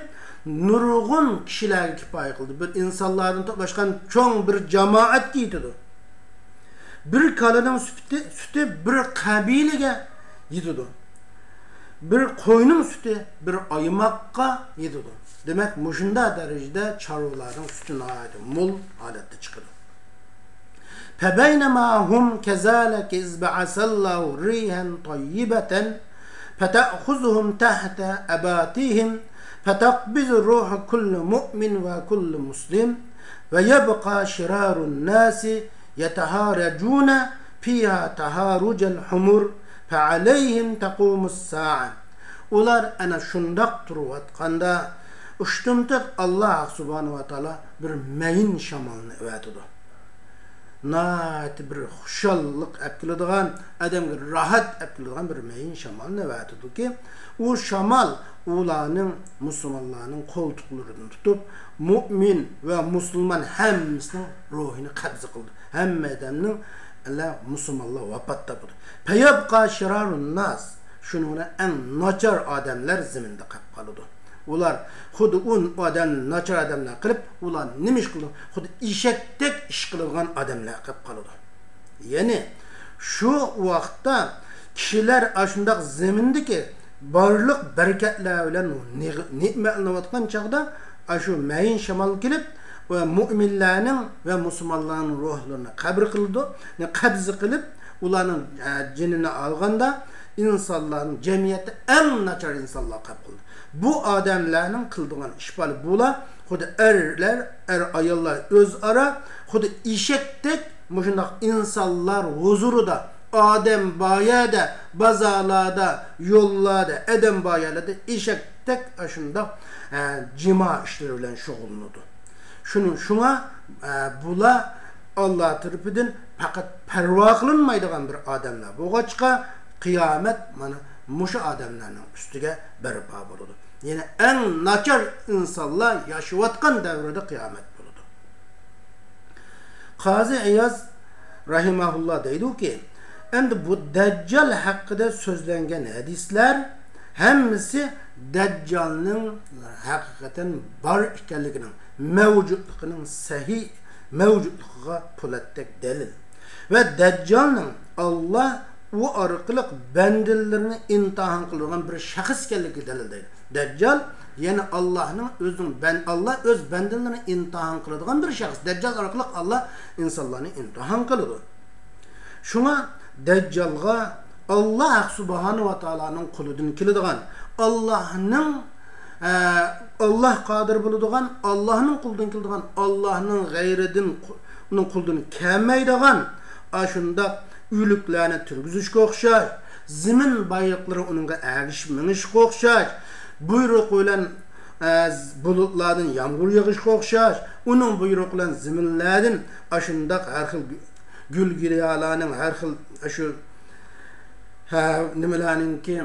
نۇرغۇن كىشىلەرگە كۇپايە قىلىدۇ. بىر ئىنسانلاردىن توپلاشقان چوڭ بىر جامائەتكە يېتىدۇ. بىر كالىنىڭ سۈپىتى، سۈتى بىر قەبىلىگە يېتىدۇ. بىر قوينىڭ سۈتى بىر ئايماققا يېتىدۇ. دېمەك، مۇشۇنداق دەرىجىدە چارۋىلارنىڭ سۈتى ناھايىتى مول ھالەتتە چىقىدۇ. فبينما هم كذلك إذ بعث الله ريحا طيبة فتأخذهم تحت أباطهم فتقبض روح كل مؤمن وكل مسلم ويبقى شرار الناس يتهارجون فيها تهارج الحمر فعليهم تقوم الساعة. ئۇلار ئەنە شۇنداق تۇرۇۋاتقاندا، ئۇشتۇمتۇت ئاللاھ سۇبھانەھۇ ۋە تائالا بىر مەيىن شامالنى ئەۋەتىدۇ. ناھايىتى بىر خۇشاللىق ئەپ كېلىدىغان، ئادەمگە راھەت ئەپ كېلىدىغان بىر مەيىن شامالنى ئەۋەتىدۇكى، ئۇ شامال ئۇلارنىڭ، مۇسۇلمانلارنىڭ قولتۇقلىرىدىن تۇتۇپ، مۇئمىن ۋە مۇسۇلمان ھەممىسىنىڭ روھىنى قەبزە قىلىدۇ. ھەممە ئادەمنىڭ، ئەلە، مۇسۇلمانلار ۋاپات تاپىدۇ. فيبقى شرار الناس، شۇنىڭ بىلەن ئەڭ ناچار ئادەملەر زېمىندا قېلىپ قالىدۇ. ئۇلار خۇددى ئۇ ئادەم، ناچار ئادەملەر قىلىپ، ئۇلار نېمە ئىش قىلىدۇ؟ خۇددى ئېشەكتەك ئىش قىلىدىغان ئادەملەر قىلىپ قالىدۇ. يەنى شۇ ۋاقىتتا كىشىلەر ئاشۇنداق زېمىندىكى بارلىق بەرىكەتلەر بىلەن نېغ-، نېمەتلىنىۋاتقان چاغدا، ئاشۇ مەيىن شامال كېلىپ، ۋە مۇئمىنلارنىڭ ۋە مۇسۇلمانلارنىڭ روھلىرىنى قەبرە قىلىدۇ، يەنى قەبزە قىلىپ، ئۇلارنىڭ، ئە، جېنىنى ئالغاندا، ئىنسانلارنىڭ جەمئىيەتتە ئەڭ ناچار ئىنسانلار قىلىپ قالىدۇ. بۇ ئادەملەرنىڭ قىلىدىغان ئىش بار، بۇلار خۇددى ئەرلەر، ئەر-ئاياللار ئۆزئارا خۇددى ئېشەكتەك مۇشۇنداق ئىنسانلار ھۇزۇرىدا، ئادەم بار يەردە، بازارلاردا، يوللاردا، ئادەم بار يەرلەردە ئېشەكتەك ئاشۇنداق، ئە، جىما ئىشلىرى بىلەن شۇغۇللىنىدۇ. شۇنىڭ، شۇڭا، ئە، بۇلار ئاللا تەرىپىدىن پەقەت پەرۋا قىلىنمايدىغان بىر ئادەملەر بولغاچقا، قىيامەت مانا مۇشۇ ئادەملەرنىڭ ئۈستىگە بەرپا بولىدۇ. يەنى ئەڭ ناچار ئىنسانلار ياشىۋاتقان دەۋردە قىيامەت بولىدۇ. قازى ئىياز رەھىمەھۇللا دەيدۇكى، ئەمدى بۇ دەججال ھەققىدە سۆزلەنگەن ھەدىسلەر ھەممىسى دەججالنىڭ ھەقىقەتەن بار ئىكەنلىكىنىڭ، مەۋجۇتلۇقىنىڭ سەھىھ مەۋجۇتلۇقىغا پولاتتەك دەلىل. ۋە دەججالنىڭ ئاللا ئۇ ئارقىلىق بەندىلىرىنى ئىمتىھان قىلىدىغان بىر شەخس ئىكەنلىكىگە دەلىل دەيدۇ. دەججال، يەنى ئاللانىڭ ئۆزىنىڭ بەن-، ئاللا ئۆز بەندىلىرىنى ئىمتىھان قىلىدىغان بىر شەخس. دەججال ئارقىلىق ئاللا ئىنسانلارنى ئىمتىھان قىلىدۇ. شۇڭا دەججالغا ئاللا ھەق سۇبھانە ۋە تائالانىڭ قولىدىن كېلىدىغان، ئاللانىڭ، ئە، ئاللا قادىر بولىدىغان، ئاللانىڭ قولىدىن كېلىدىغان، ئاللانىڭ غەيرىدىن، ئۇنىڭ قولىدىن كەلمەيدىغان ئاشۇنداق ئۆلۈكلەرنى تۈرگۈزۈشكە ئوخشاش، زېمىن بايلىقلىرى ئۇنىڭغا ئەگىشىپ مېڭىشقا ئوخشاش، بۇيرۇق بىلەن، ئە، بۇلۇتلاردىن يامغۇر يېغىشقا ئوخشاش، ئۇنىڭ بۇيرۇقى بىلەن زېمىنلەردىن ئاشۇنداق ھەر خىل گۈ-، گۈل-گىريالارنىڭ، ھەر خىل ئاشۇ، ھە، نېمىلەرنىڭكى،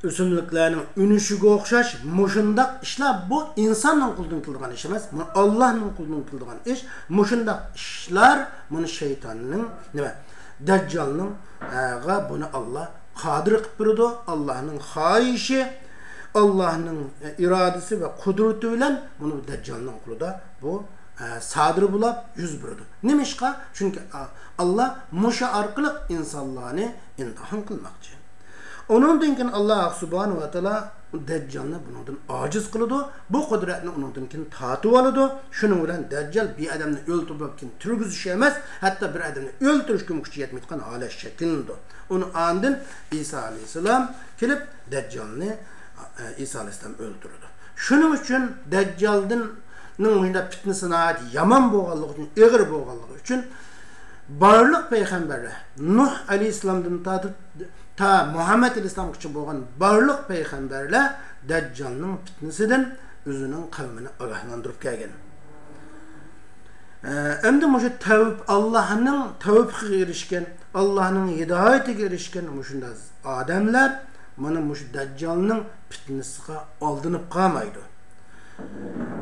ئۆسۈملۈكلەرنىڭ ئۈنۈشىگە ئوخشاش مۇشۇنداق ئىشلار، بۇ ئىنساننىڭ قولىدىن كېلىدىغان ئىش ئەمەس، بۇ ئاللانىڭ قولىدىن كېلىدىغان ئىش. مۇشۇنداق ئىشلار مۇنى شەيتاننىڭ، نېمە، دەججالنىڭ، ئە، غا بۇنى ئاللا قادىر قىلىپ بېرىدۇ. ئاللانىڭ خاھىشى، ئاللانىڭ، ئە، ئىرادىسى ۋە قۇدرىتى بىلەن بۇنى دەججالنىڭ قولىدا بۇ، ئە، سادىر بولۇپ يۈز بېرىدۇ. نېمىشقا؟ چۈنكى، ئە، ئاللا مۇشۇ ئارقىلىق ئىنسانلارنى ئىمتىھان قىلماقچى. ئۇنىڭدىن كېيىن ئاللا سۇبھانەھۇ ۋە تائالا دەججالنى بۇنىڭدىن ئاجىز قىلىدۇ، بۇ قۇدرەتنى ئۇنىڭدىن كېيىن تارتىۋالىدۇ. شۇنىڭ بىلەن دەججال بىر ئادەمنى ئۆلتۈرۈپ كېيىن تۈرگۈزۈش ئەمەس، ھەتتا بىر ئادەمنى ئۆلتۈرۈشكىمۇ كۈچى يەتمەيدىغان ھالەت شەكىللىنىدۇ. ئۇنى ئاندىن ئىسا ئەلەيھىسسالام كېلىپ دەججالنى، ئە، ئىسا ئەلەيھىسسالام ئۆلتۈرىدۇ. شۇنىڭ ئۈچۈن دەججالدىن، نىڭ مۇشۇنداق پىتنىسى ناھايىتى يامان بولغانلىقى ئۈچۈن، ئېغىر بولغانلىقى ئۈچۈن، بارلىق پەيغەمبەرلەر، نۇھ ئەلەيھىسسالامدىن تارتىپ تا مۇھەممەد ئەلەيھىسسالامغىچە بولغان بارلىق پەيغەمبەرلەر دەججالنىڭ پىتنىسىدىن ئۆزىنىڭ قەۋمىنى ئاگاھلاندۇرۇپ كەلگەن. ئە، ئەمدى مۇشۇ تەۋ-، ئاللانىڭ تەۋپىقىگە ئېرىشكەن، ئاللانىڭ ھىدايىتىگە ئېرىشكەن مۇشۇنداق ئادەملەر مانا مۇشۇ دەججالنىڭ پىتنىسىغا ئالدىنىپ قالمايدۇ.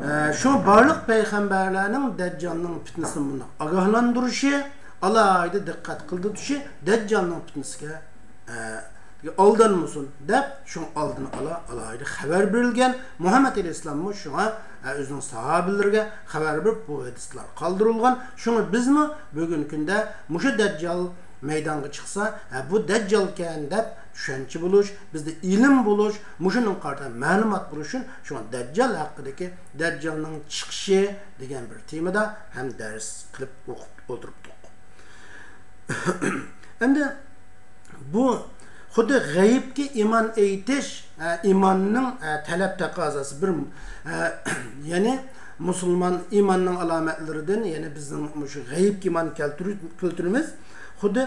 ئە، شۇ بارلىق پەيغەمبەرلەرنىڭ دەججالنىڭ پىتنىسىدىن بۇنداق ئاگاھلاندۇرۇشى، ئالاھىدە دىققەت قىلدۇرۇشى، دەججالنىڭ پىتنىسىگە، ئە، ئالدانمىسۇن دەپ، شۇڭا ئالدىن ئالا ئالاھىدە خەۋەر بېرىلگەن. مۇھەممەد ئەلەيھىسسالاممۇ شۇڭا، ئە، ئۆزىنىڭ ساھابىلىرىگە خەۋەر بېرىپ، بۇ ھەدىسلەر قالدۇرۇلغان. شۇڭا بىزمۇ بۈگۈنكى كۈندە مۇشۇ دەججال مەيدانغا چىقسا، ھە، بۇ دەججالكەن دەپ چۈشەنچە بولۇش، بىزدە ئىلىم بولۇش، مۇشۇنىڭغا قارىتا مەلۇمات بولۇش ئۈچۈن، شۇڭا دەججال ھەققىدىكى، دەججالنىڭ چىقىشى دېگەن بىر تېمىدا ھەم دەرس قىلىپ ئوقۇپ ئولتۇرۇپتۇق. ئەمدى بۇ خۇددى غەيىبكە ئىمان ئېيتىش، ئە، ئىماننىڭ، ئە، تەلەپ تەقەززاسى بىر، ئە، يەنى مۇسۇلمان ئىماننىڭ ئالامەتلىرىدىن، يەنى بىزنىڭ مۇشۇ غەيىبكە ئىمان كەلتۈرۈ-، كەلتۈرىمىز. خۇددى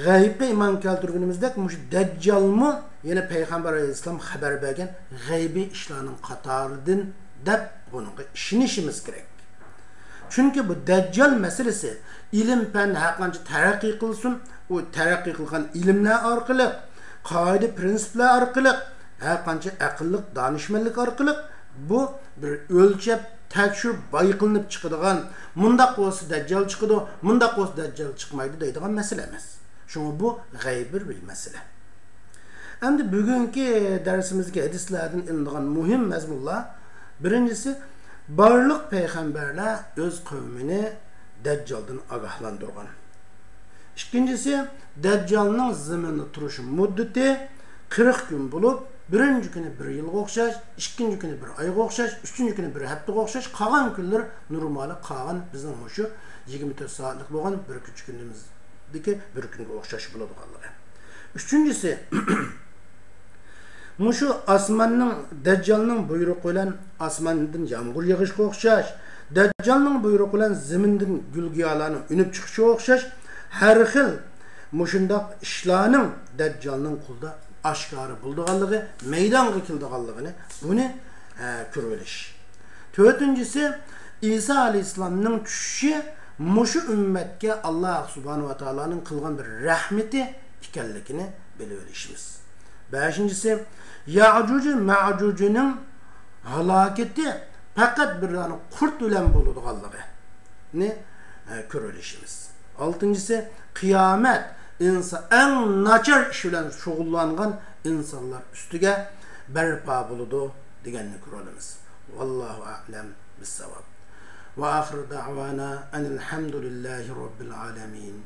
غەيىبكە ئىمان كەلتۈرگىنىمىزدەك، مۇشۇ دەججالمۇ يەنە پەيغەمبەر ئەلەيھىسسالام خەۋەر بەرگەن غەيبىي ئىشلارنىڭ قاتارىدىن دەپ، بۇنىڭغا ئىشىنىشىمىز كېرەك. چۈنكى بۇ دەججال مەسىلىسى، ئىلىم-پەن ھەرقانچە تەرەققىي قىلسۇن، ئۇ تەرەققىي قىلغان ئىلىملەر ئارقىلىق، قائىدە-پىرىنسىپلەر ئارقىلىق، ھەرقانچە ئەقىللىق، دانىشمەنلىك ئارقىلىق بۇ بىر ئۆلچەپ، تەكشۈرۈپ، بايقىلىنىپ چىقىدىغان، مۇنداق بولسا دەججال چىقىدۇ، مۇنداق بولسا دەججال چىقمايدۇ دەيدىغان مەسىلە ئەمەس. شۇڭا بۇ غەيبىي بىر مەسىلە. ئەمدى بۈگۈنكى دەرسىمىزدىكى ھەدىسلەردىن ئېلىنىدىغان مۇھىم مەزمۇنلار، بىرىنچىسى، بارلىق پەيغەمبەرلەر ئۆز قەۋمىنى دەججالدىن ئاگاھلاندۇرغان. ئىككىنچىسى، دەججالنىڭ زېمىندا تۇرۇش مۇددىتى قىرىق كۈن بولۇپ، بىرىنچى كۈنى بىر يىلغا ئوخشاش، ئىككىنچى كۈنى بىر ئايغا ئوخشاش، ئۈچىنچى كۈنى بىر ھەپتىگە ئوخشاش، قالغان كۈنلىرى نورمالى، قالغان بىزنىڭ مۇشۇ يىگىرمە تۆت سائەتلىك بولغان بىر كۈنچە كۈنىمىزدىكى بىر كۈنگە ئوخشاش بولىدىغانلىقى. ئۈچىنچىسى، مۇشۇ ئاسماننىڭ، دەججالنىڭ بۇيرۇقى بىلەن ئاسماندىن يامغۇر يېغىشقا ئوخشاش، دەججالنىڭ بۇيرۇقى بىلەن زېمىندىن گۈل-گىياھلارنىڭ ئۈنۈپ چىقىشىغا ئوخشاش، ھەر خىل مۇشۇنداق ئىشلارنىڭ دەججالنىڭ قولىدا ئاشكارا بولىدىغانلىقى، مەيدانغا كېلىدىغانلىقىنى، بۇنى، ھە، كۆرۈۋېلىش. تۆتىنچىسى، ئىسا ئەلەيھىسسالامنىڭ چۈشۈشى مۇشۇ ئۈممەتكە ئاللا سۇبھانەھۇ ۋە تائالانىڭ قىلغان بىر رەھمىتى ئىكەنلىكىنى بىلىۋېلىشىمىز. بەشىنچىسى، يەئجۇج مەئجۇجنىڭ ھالاكىتى پەقەت بىر دانە قۇرت بىلەن بولىدىغانلىقىنى، ئە، كۆرۈۋېلىشىمىز. ئالتىنچىسى، قىيامەت ئىنسا-، ئەڭ ناچار ئىش بىلەن شۇغۇللانغان ئىنسانلار ئۈستىگە بەرپا بولىدۇ دېگەننى كۆرۈۋالىمىز. ۋاللاھۇ ئەئلەم بىسساۋاب. ۋە ئاخىر دەئۋانا ئەنىل ھەمدۇلىللاھى رەببىل ئالەمىن.